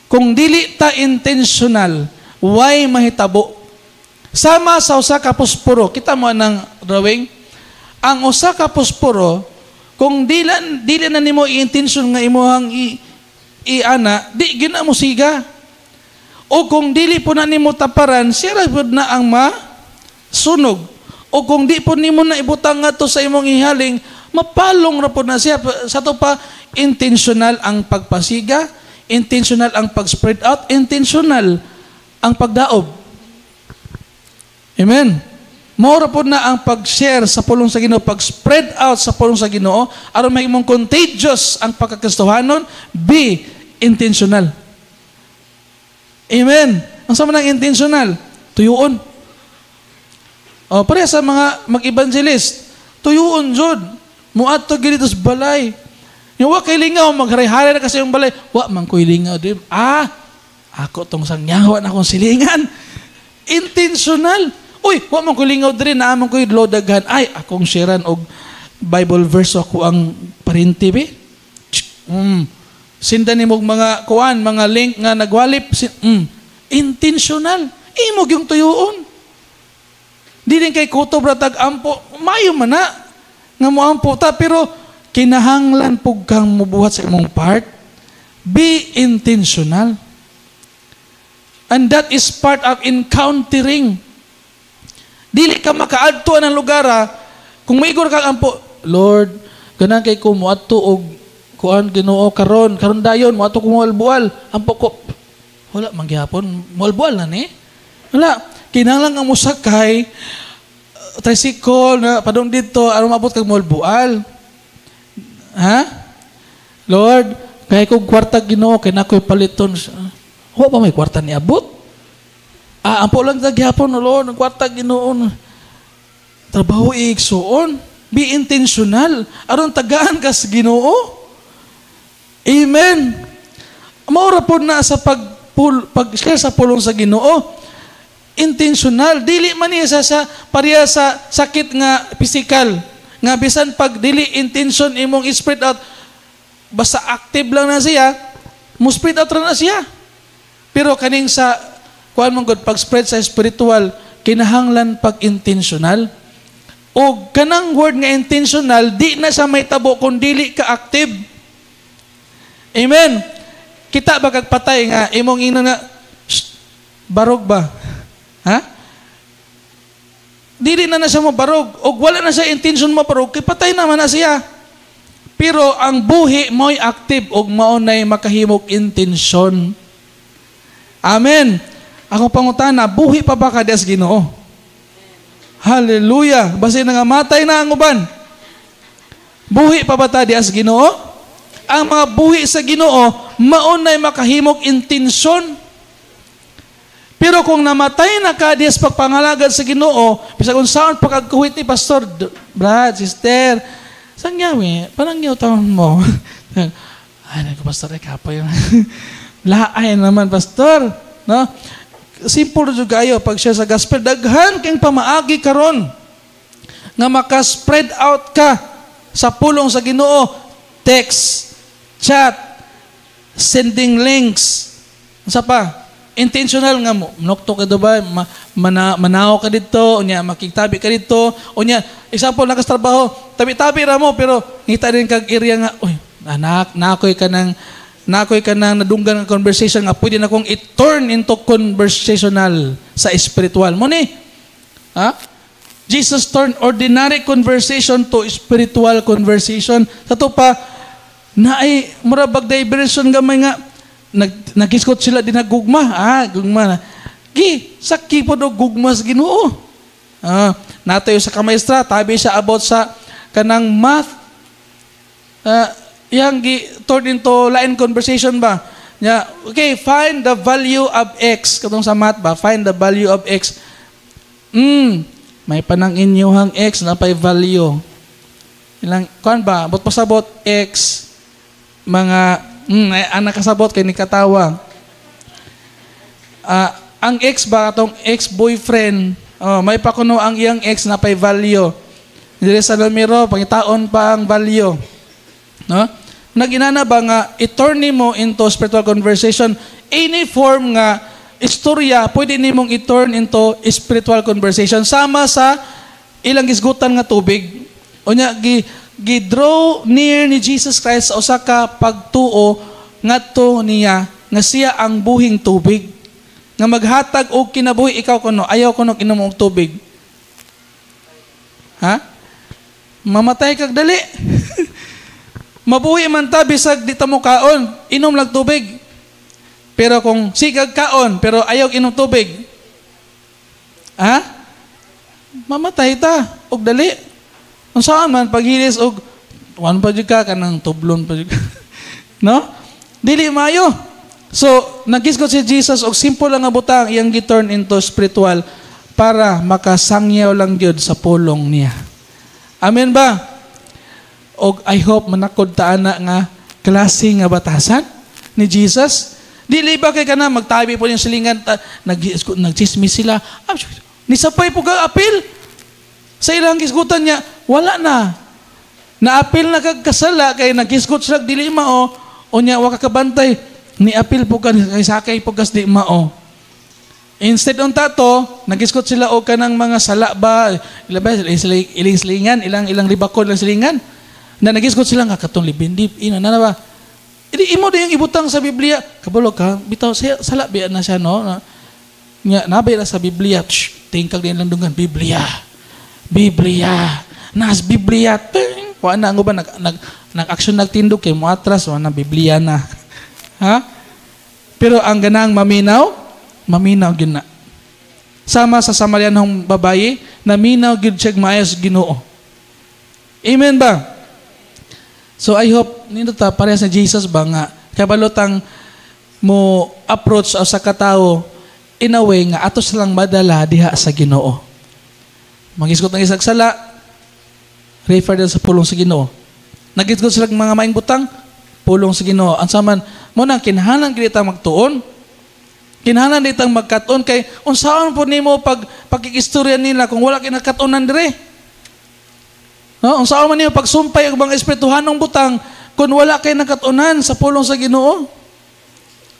Kung dili ta intentional, way mahitabo. Sama sa usa ka posporo, kita mo ang drawing, ang usa ka posporo, kung dili na nimo i-intention nga imuhang iana, di gyud na mo siga. O kung dili po na nimo taparan, siya ra pud na ang masunog. O kung di po nimo na ibutang ngadto sa imong ihaling, mapalong ra po na siya. Sa to pa, intentional ang pagpasiga, intentional ang pag-spread out, intentional ang pagdaob. Amen. Mao po na ang pag-share sa pulong sa Ginoo, pag-spread out sa pulong sa Ginoo, aron mahimong contagious ang pagkakristohanon, be intentional. Amen. Ang sama ng intentional, tuyuon. O, pareha sa mga mag-evangelist, tuyuon jud. Muadto gyud sa balay. Yung wa kay lingaw, magharay-haray na kasi yung balay. Wa man ko'y lingaw. Di, ako tong sangyawan akong silingan. Intentional. Uy, wa man ko'y lingaw diri, naa man ko'y lodaghan. Ay, akong sharean og Bible verse ako ang parinti be. Sindan nimo og mga kuan, mga link nga nagwalip. Intentional. Imo gyung tuyuon. Di din kay kutob ra tag ampo, mayo man na nga moampo ta, pero kinahanglan pug kang mubuhat sa imong part. Be intentional. And that is part of encountering. Dili ka makaadto ng lugar ha, kung maigor kang ampo, "Lord, ganan kay ko moadto og kuan Ginoo karon, karon dayon moadto ko moalbual." Ampo ko, wala man gihapon, moalbual na ni. Wala, kinahanglan nga mosakay tricycle na padung didto aron maabot kag moalbual. Ha? "Lord, kay kog kwarta Ginoo kay nakoy paliton." Wa pa may kwarta ni abot? Ah, ampo lang ta gihapon, "Lord, ang kwarta Ginoo." Trabaho igsuon. Be intentional aron tagaan ka sa Ginoo. Amen. Maura po na sa pag pag-share sa pulong sa Ginoo. Intentional, dili man niya sa pareha sa sakit nga physical nga bisan pag dili intention imong spread out, basta active lang na siya, mo spread out ra na siya. Pero kaning sa kuan man gud, pag spread sa spiritual, kinahanglan pag intentional. O kanang word nga intentional, di na sa may tabo kung dili ka active. Amen. Kita ba kag patay nga imong ingnon nga, "Shh, barog ba?" Ha? Dili na na siya mo barog. Og wala na siya intention mo barog, kay patay naman na siya. Pero ang buhi mo'y active og mao nay makahimog intensyon. Amen. Ako pangutana, buhi pa ba ka sa Ginoo? Hallelujah. Basin nga matay na ang uban. Buhi pa ba ta diha sa Ginoo? Ang mga buhi sa Ginoo, mao nay makahimog intensyon. Pero kung namatay na ka diha sa pagpangalagad sa Ginoo, bisag unsaon pa kag kuwit ni pastor, "Brad, sister, sangyawi, panangyaw taon mo." "Ay, naku, pastor, ay kapoy." Laay naman, pastor. No? Simple jud kayo pag share sa gospel. Daghan kang pamaagi karon nga maka-spread out ka sa pulong sa Ginoo. Text, chat, sending links. Unsa pa? intentional nga mo nokto ka do ba, manaw ka didto, unya makigtabi ka didto, unya example nakas trabaho, tabi-tabi ra mo pero ngita din kag area nga, uy, anak, nakoy kanang nadunggan nga conversation nga pwede na kong i-turn into conversational sa spiritual mo ni. Ha? Jesus turned ordinary conversation to spiritual conversation. Sa to pa, naay mura bag diversion gamay nga naghisgot sila din gugma. Ah, gugma na. Gi, saki po do gugma sa Ginoo. Ah, natayo sa kamaestra, tabi siya about sa kanang math. Ah, yang gi turn into lain conversation ba? Nya, okay, find the value of x. Katong sa math ba? Find the value of x. May panang inyuhang x na pay value. Ilang kuan ba? Bot pasabot x mga ay, anak kasabot kay ni katawa. Ah, ang ex ba, atong ex-boyfriend, oh, may pakuno ang iyang ex na pay value. Dire sa numero, pangitaon pa ang value. No? Naginana ba nga i-turn nimo into spiritual conversation, any form nga istorya pwede nimong i-turn into spiritual conversation, sama sa ilang gisgutan nga tubig. Unya gi gi-draw near ni Jesus Christ sa usa ka pagtuo ngadto niya nga siya ang buhing tubig nga maghatag og kinabuhi. Ikaw kuno, ayaw kuno inom og tubig, ha, mamatay kag dali. Mabuhi man ta bisag di ta mo kaon, inom lang tubig. Pero kung sigag kaon pero ayaw inom tubig, ha, mamatay ta og dali. Unsaon man paghilis og kuan pa jud ka, kanang tublon pa jud ka, no, dili maayo. So nagisgot si Jesus og simple lang nga butang, iyang gi-turn into spiritual para makasangyaw lang gyud sa pulong niya. Amen ba? Og I hope manakod ta ana nga klase nga batasan ni Jesus. Dili ba kay kana magtabi po yung silingan ta, nagchismis sila. Ah, nisapay po ka apil. Sa ilang gisgutan niya, wala na. Naapil na kag kasala kay nagisgot sila dili mao, unya wa ka kabantay, niapil po ka kay sakay po kas di mao. Instead unta to, nagisgot sila og kanang mga sala ba, ila ba ilang silingan, ilang ilang libakod lang silingan. Na nagisgot sila nga katong libindi, ina na ba? Idi imo din yung ibutang sa Biblia. Kabalo ka, bitaw siya, sala biya na siya, no? Na, nga nabay na sa Biblia. Shh, tingkag din lang dungan Biblia. Biblia. Nas Biblia. Ting. Wa na ang uban nag nag nag-action, nagtindog kay mo atras, wa na Biblia na. Ha? Pero ang ganang maminaw, maminaw gyud na. Sama sa Samarianhong babaye, naminaw gyud siya maayo sa Ginoo. Amen ba? So I hope nindot ta parehas sa Jesus ba nga kabalotang mo approach sa katawo in a way nga ato silang madala diha sa Ginoo. Magisgot ng isang sala, refer din sa pulong sa Ginoo. Nagisgot sila mga maing butang, pulong sa Ginoo. Ang saman mo na kinahanglan gid magtuon. Kinahanglan ditang magkat-on kay unsaon po nimo pag pagkikistorya nila kung wala kinakat-onan dire? No, unsaon man nimo pagsumpay og mga espirituhanong butang kung wala kay nakat-onan sa pulong sa Ginoo?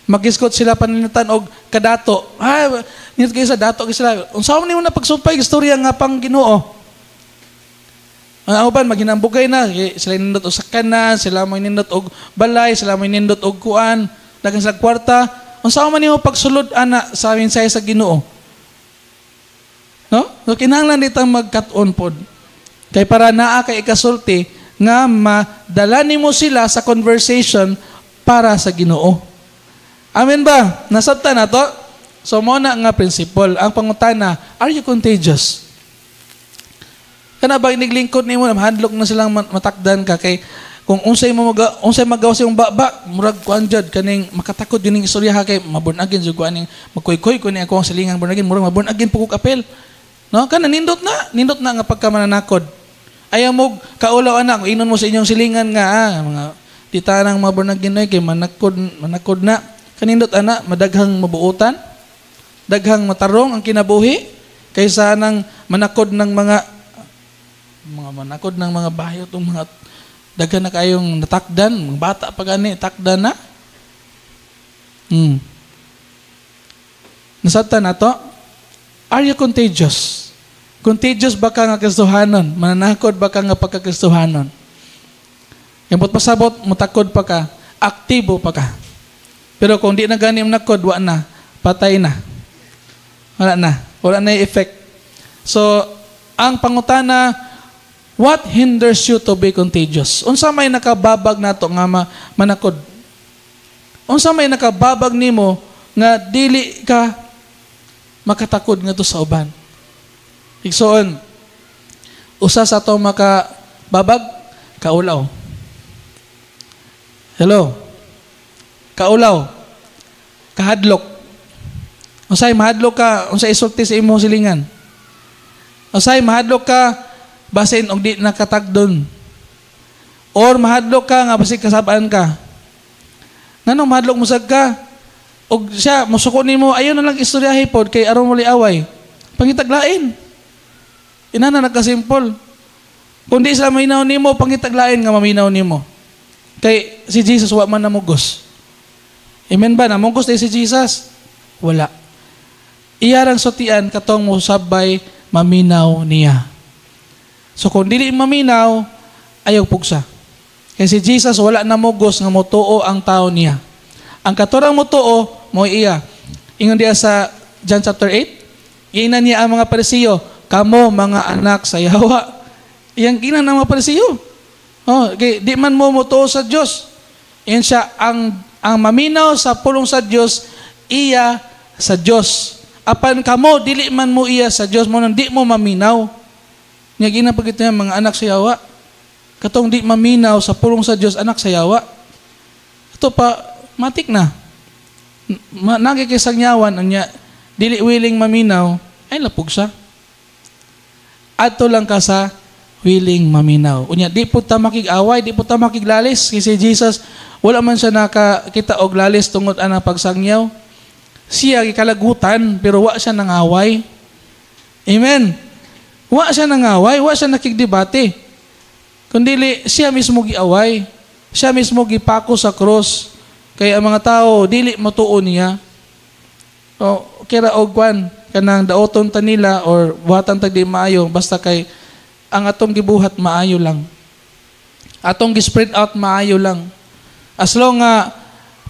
Magisgot sila paninatan og kadato. Ay, nindot kayo sa dato kay sila. Unsaon man nimo na pagsumpay istorya nga pang Ginoo? Ang uban maghinambugay na sila, nindot og sakyanan, sila mo nindot og balay, sila mo nindot og kuan, daghang sa kwarta. Unsaon man nimo pagsulod ana sa mensahe sa Ginoo? No? So kinahanglan ditang magkat-on pod. Kay para naa kay ikasulti nga madala nimo sila sa conversation para sa Ginoo. Amen ba? Nasabtan na to? So mo na nga principle. Ang pangutana, are you contagious? Kana ba iniglingkod nimo, handlok na silang matakdan ka kay kung unsay magawas imong baba, murag kuan jud kaning makatakod yun ning istorya ha, kay maborn again jud ko aning magkuy-kuy ko ni ako ang silingang born again, murag maborn again pugok apel. No, kana nindot na nga pagka mananakod. Ayaw mo kaulaw anak, inon mo sa inyong silingan nga ah, mga tita nang mga born again kay manakod manakod na. Kanindot ana, madaghang mabuotan, daghang matarong ang kinabuhi kaysa nang manakod ng mga manakod ng mga bayot o mga daghan na kayong natakdan, mga bata pa gani takdan na. Nasabtan nato? Are you contagious? Contagious ba ka nga Kristohanon? Mananakod ba ka nga pagkakristohanon? Yung pasabot, mutakod pa ka, aktibo pa ka. Pero kung di na gani nakod, wa na, patay na. Wala na. Wala na yung effect. So, ang pangutana, what hinders you to be contagious? Unsa may nakababag nato nga manakod? Unsa may nakababag nimo nga dili ka makatakod ngadto sa uban? Igsoon, usa sa ato makababag, kaulaw. Hello? Kaulaw. Kahadlok. Unsay mahadlok ka, unsay isulti sa imong silingan? Unsay mahadlok ka basin og di nakatagdon? Or mahadlok ka nga basig kasabaan ka? Nganong mahadlok mo sad ka? Og siya mosuko nimo, ayo na lang istoryahe pod kay aron mo away. Pangitaglain. Inana nagkasimple. Kung di sila maminaw nimo, pangitaglain nga maminaw nimo. Kay si Jesus wa man namugos. Amen ba? Namugos di si Jesus? Wala. Iyarang sutian katong mosabay maminaw niya. So kung dili maminaw, ayaw pugsa. Kay si Jesus wala namugos nga motuo ang tao niya. Ang katurang motuo, mo iya. Ingon diya sa John chapter 8, giingnan niya ang mga Parisiyo, "Kamo mga anak sa yawa." Iyang giingnan ang mga Parisiyo. Oh, kay di man mo motuo sa Dios. Ingon siya, ang maminaw sa pulong sa Dios, iya sa Dios. Apan kamo dili man mo iya sa Dios, mo nang di mo maminaw. Nya giingnan pag niya, "Mga anak sa yawa." Katong di maminaw sa pulong sa Dios, anak sa yawa. Ito pa matik na. Nagkikisangyawan unya dili willing maminaw, ay lapog siya. Adto lang ka sa willing maminaw. Unya di po ta makig-away, di po ta makiglalis kasi Jesus wala man siya nakakita og lalis tungod ana pagsangyaw. Siya gikalagutan pero wa siya nangaway. Amen. Wa siya nangaway, wa siya nakigdebate. Kundili siya mismo giaway. Siya mismo gipako sa cross. Kaya ang mga tao dili matuo niya. O kira og kwan kanang daoton ta nila or buhatan tag di maayo, basta kay ang atong gibuhat maayo lang. Atong gi-spread out maayo lang. As long nga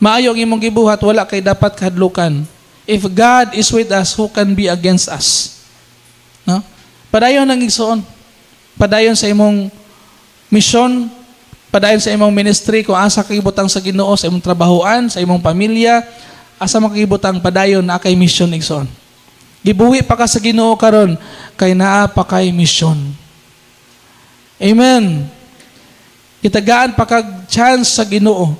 maayo ang imong gibuhat, wala kay dapat kahadlukan. If God is with us, who can be against us? No? Padayon ang igsoon. Padayon sa imong mission, padayon sa imong ministry, kung asa kagibutang sa Ginoo, sa imong trabahoan, sa imong pamilya, asa makagibutang, padayon na kay mission, igsoon. Gibuhi pa ka sa Ginoo karon kay naa pa kay mission. Amen. Gitagaan pa kag chance sa Ginoo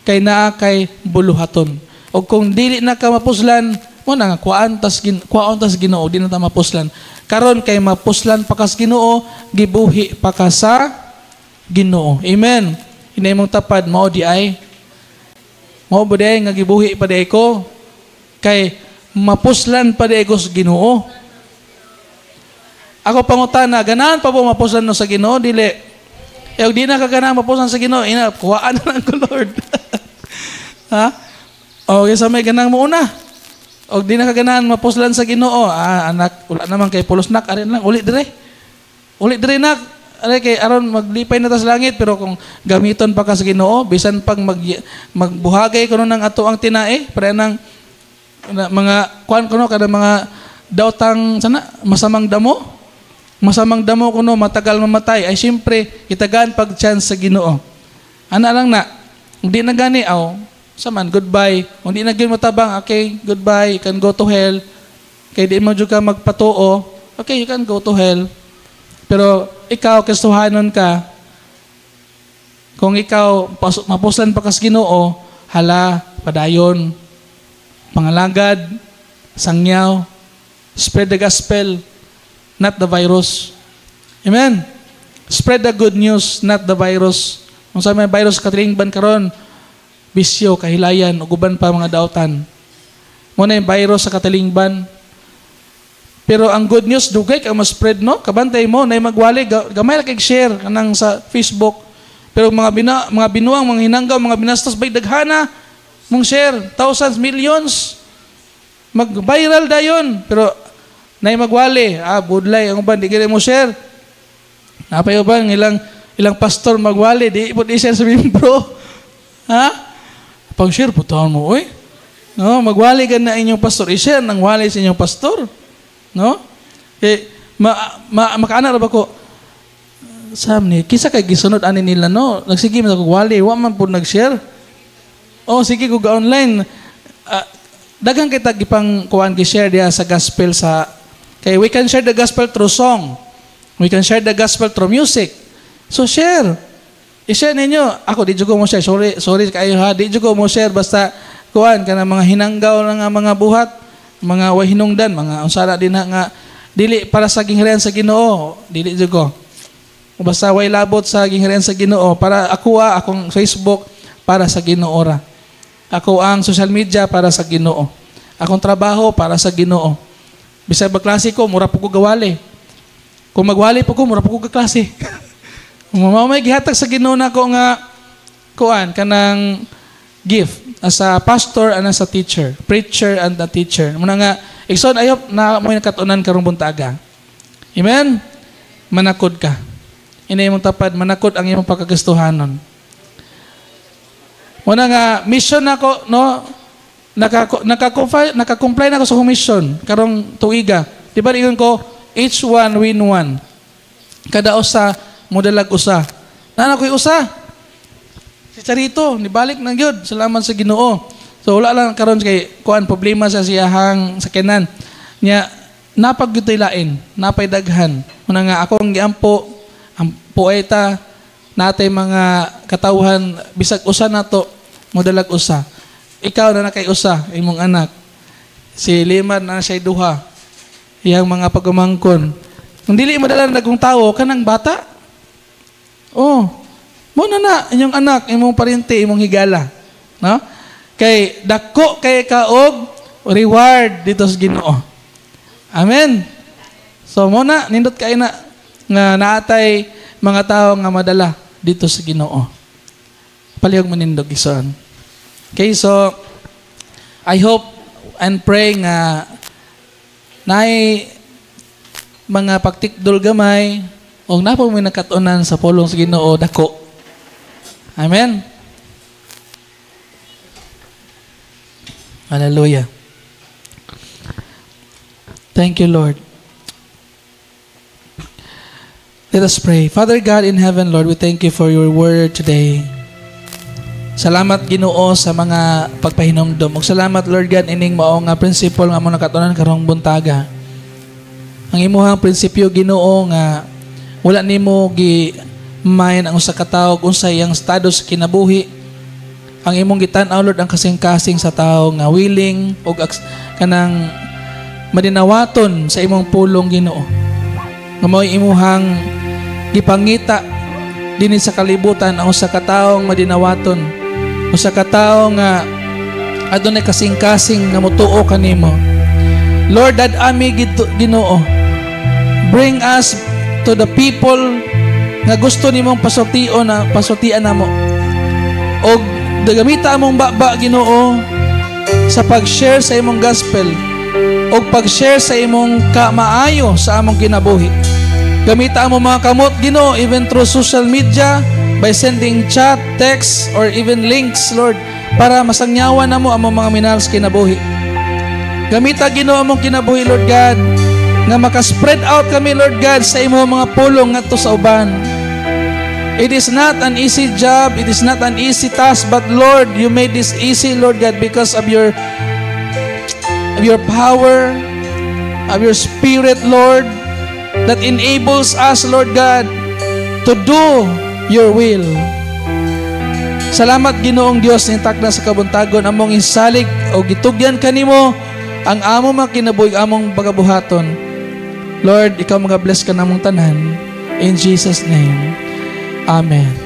kay naa kay buluhaton. O kung dili na ka mapuslan, mo na nga kuhaan tas Ginoo, di na ta mapuslan. Karon kay mapuslan pa kas Ginoo, gibuhi pa ka sa Ginoo. Amen. Inay mong tapad, mao di ay. Mao ba di ay nga gibuhi pa di ay ko? Kay mapuslan pa di ay ko sa Ginoo. Ako pangutana, ganahan pa po mapuslan no sa Ginoo dili? Eh, di na ka ganahan mapuslan sa Ginoo, ina kuhaan na lang ko, Lord. Ha? O sa may ganang mo una. O di na ka ganahan mapuslan sa Ginoo, ah, anak, wala naman kay pulos nak, arin lang uli dire. Uli dire nak. Are kay aron maglipay na ta sa langit, pero kung gamiton pa ka sa Ginoo, bisan pag magbuhagay kuno ng ato ang tinae, pre nang na, mga kuan kuno kada mga daotang sana masamang damo. Masamang damo kuno matagal mamatay, ay siyempre itagaan pag chance sa Ginoo. Ana lang na. Hindi na gani aw saman goodbye. Kung di na gyud motabang, okay, goodbye, you can go to hell. Kay di mo jud ka magpatuo, okay, you can go to hell. Pero ikaw, Kristohanon ka, kung ikaw mapuslan pa kas Ginoo, hala, padayon, pangalagad, sangyaw, spread the gospel, not the virus. Amen. Spread the good news, not the virus. Kung sa may virus katilingban karon, bisyo, kahilayan, ug uban pa mga dautan. Mo na yung virus sa katilingban. Pero ang good news, dugay ka ma-spread, no? Kabantay mo, na magwali, gamay ra kay share kanang sa Facebook. Pero mga binuang, mga hinanggaw, mga binastos, bay daghana mong share, thousands, millions. Mag-viral dayon. Pero nay magwali, budlay ang uban di gid mo share. Napay uban ilang ilang pastor magwali di pud i-share sa membro. Ha? Pag-share putawan mo oy. No, magwali ka na inyong pastor, i-share nang wali sa inyong pastor. No? Eh makaana ra ba ko? Sam ni kisa kay gisunod ani nila, no? Nagsige man ako wali, wa man pud nag-share. Oh, sige ko ga online. Daghang kita gipang kuan, gi-share diha sa gospel sa kay we can share the gospel through song. We can share the gospel through music. So share. I-share ninyo. Ako di jud ko mo share. Sorry, sorry kayo ha. Di jud ko mo share basta kuan kana mga hinanggaw na nga mga buhat, mga way hinungdan, mga unsa na din ha nga dili para sa gingharian sa Ginoo, dili jud ko. Basta way labot sa gingharian sa Ginoo para ako akong Facebook para sa Ginoo ra. Ako ang social media para sa Ginoo. Akong trabaho para sa Ginoo. Bisag magklase ko, mura po ko gawali. Kung magwali po ko, mura po ko gaklase. Mao may gihatag sa Ginoo nako nga kuan kanang gift as a pastor and as a teacher, preacher and a teacher. Muna nga igsoon, I hope na mo nakatunan karong buntaga. Amen. Manakod ka. Ina imong tapad, manakod ang imong pagkakastuhanon. Muna nga mission nako, no, naka-comply na ako sa mission karong tuiga. Di ba ingon ko, each one win one. Kada usa modalag usa. Naa ko'y usa. Si Charito, nibalik na gyud. Salamat sa Ginoo. So wala lang karon kay kuan, problema sa siyahang sakyanan. Nya napag gyud lain, napay daghan. Muna nga akong giampo ang poeta natay mga katawhan bisag usa nato modalag usa. Ikaw na nakay usa imong anak. Si Limar na siya duha. Iyang mga pagumangkon. Kung dili mo dala nagong tawo kanang bata. Oh, mo na na inyong anak, imong parente, imong higala. No? Kay dako kay kaog reward dito sa Ginoo. Amen. So mo na nindot kay na nga naatay mga tao nga madala dito sa Ginoo. Palihog manindog, ison. Okay, so I hope and pray nga naay mga pagtikdol gamay o naa po mo nakatunan sa pulong sa Ginoo dako. Amen. Hallelujah. Thank you, Lord. Let us pray. Father God in heaven, Lord, we thank you for your word today. Salamat, Ginoo, sa mga pagpahinomdom. Ug salamat, Lord God, ining mao nga principle nga mo nakatunan karong buntaga. Ang imuhang prinsipyo, Ginoo, nga wala nimo gi mind ang usa ka tawo unsa iyang estado sa kinabuhi. Ang imong gitan-aw, Lord, ang kasing-kasing sa tawo nga willing og kanang madinawaton sa imong pulong, Ginoo. Nga mao'y imuhang gipangita dinhi sa kalibutan, ang usa ka tawo nga madinawaton, usa ka tawo nga adunay kasing-kasing nga motuo kanimo. Lord, dad ami Ginoo. Bring us to the people nga gusto nimong pasultion na pasultian namo. Og gamita among baba, Ginoo, sa pag-share sa imong gospel og pag-share sa imong kamaayo sa among kinabuhi. Gamita among mga kamot, Ginoo, even through social media by sending chat, text or even links, Lord, para masangyawan namo among mga minahal sa kinabuhi. Gamita, Ginoo, among kinabuhi, Lord God, nga maka-spread out kami, Lord God, sa imong mga pulong ngadto sa uban. It is not an easy job, it is not an easy task, but Lord, you made this easy, Lord God, because of your power, of your Spirit, Lord, that enables us, Lord God, to do your will. Salamat, Ginoong Dios, ning takna sa kabuntagon among isalig o gitugyan kanimo ang among mga kinabuhi, among pagabuhaton. Lord, ikaw mga bless ka namong tanan. In Jesus' name. Amen.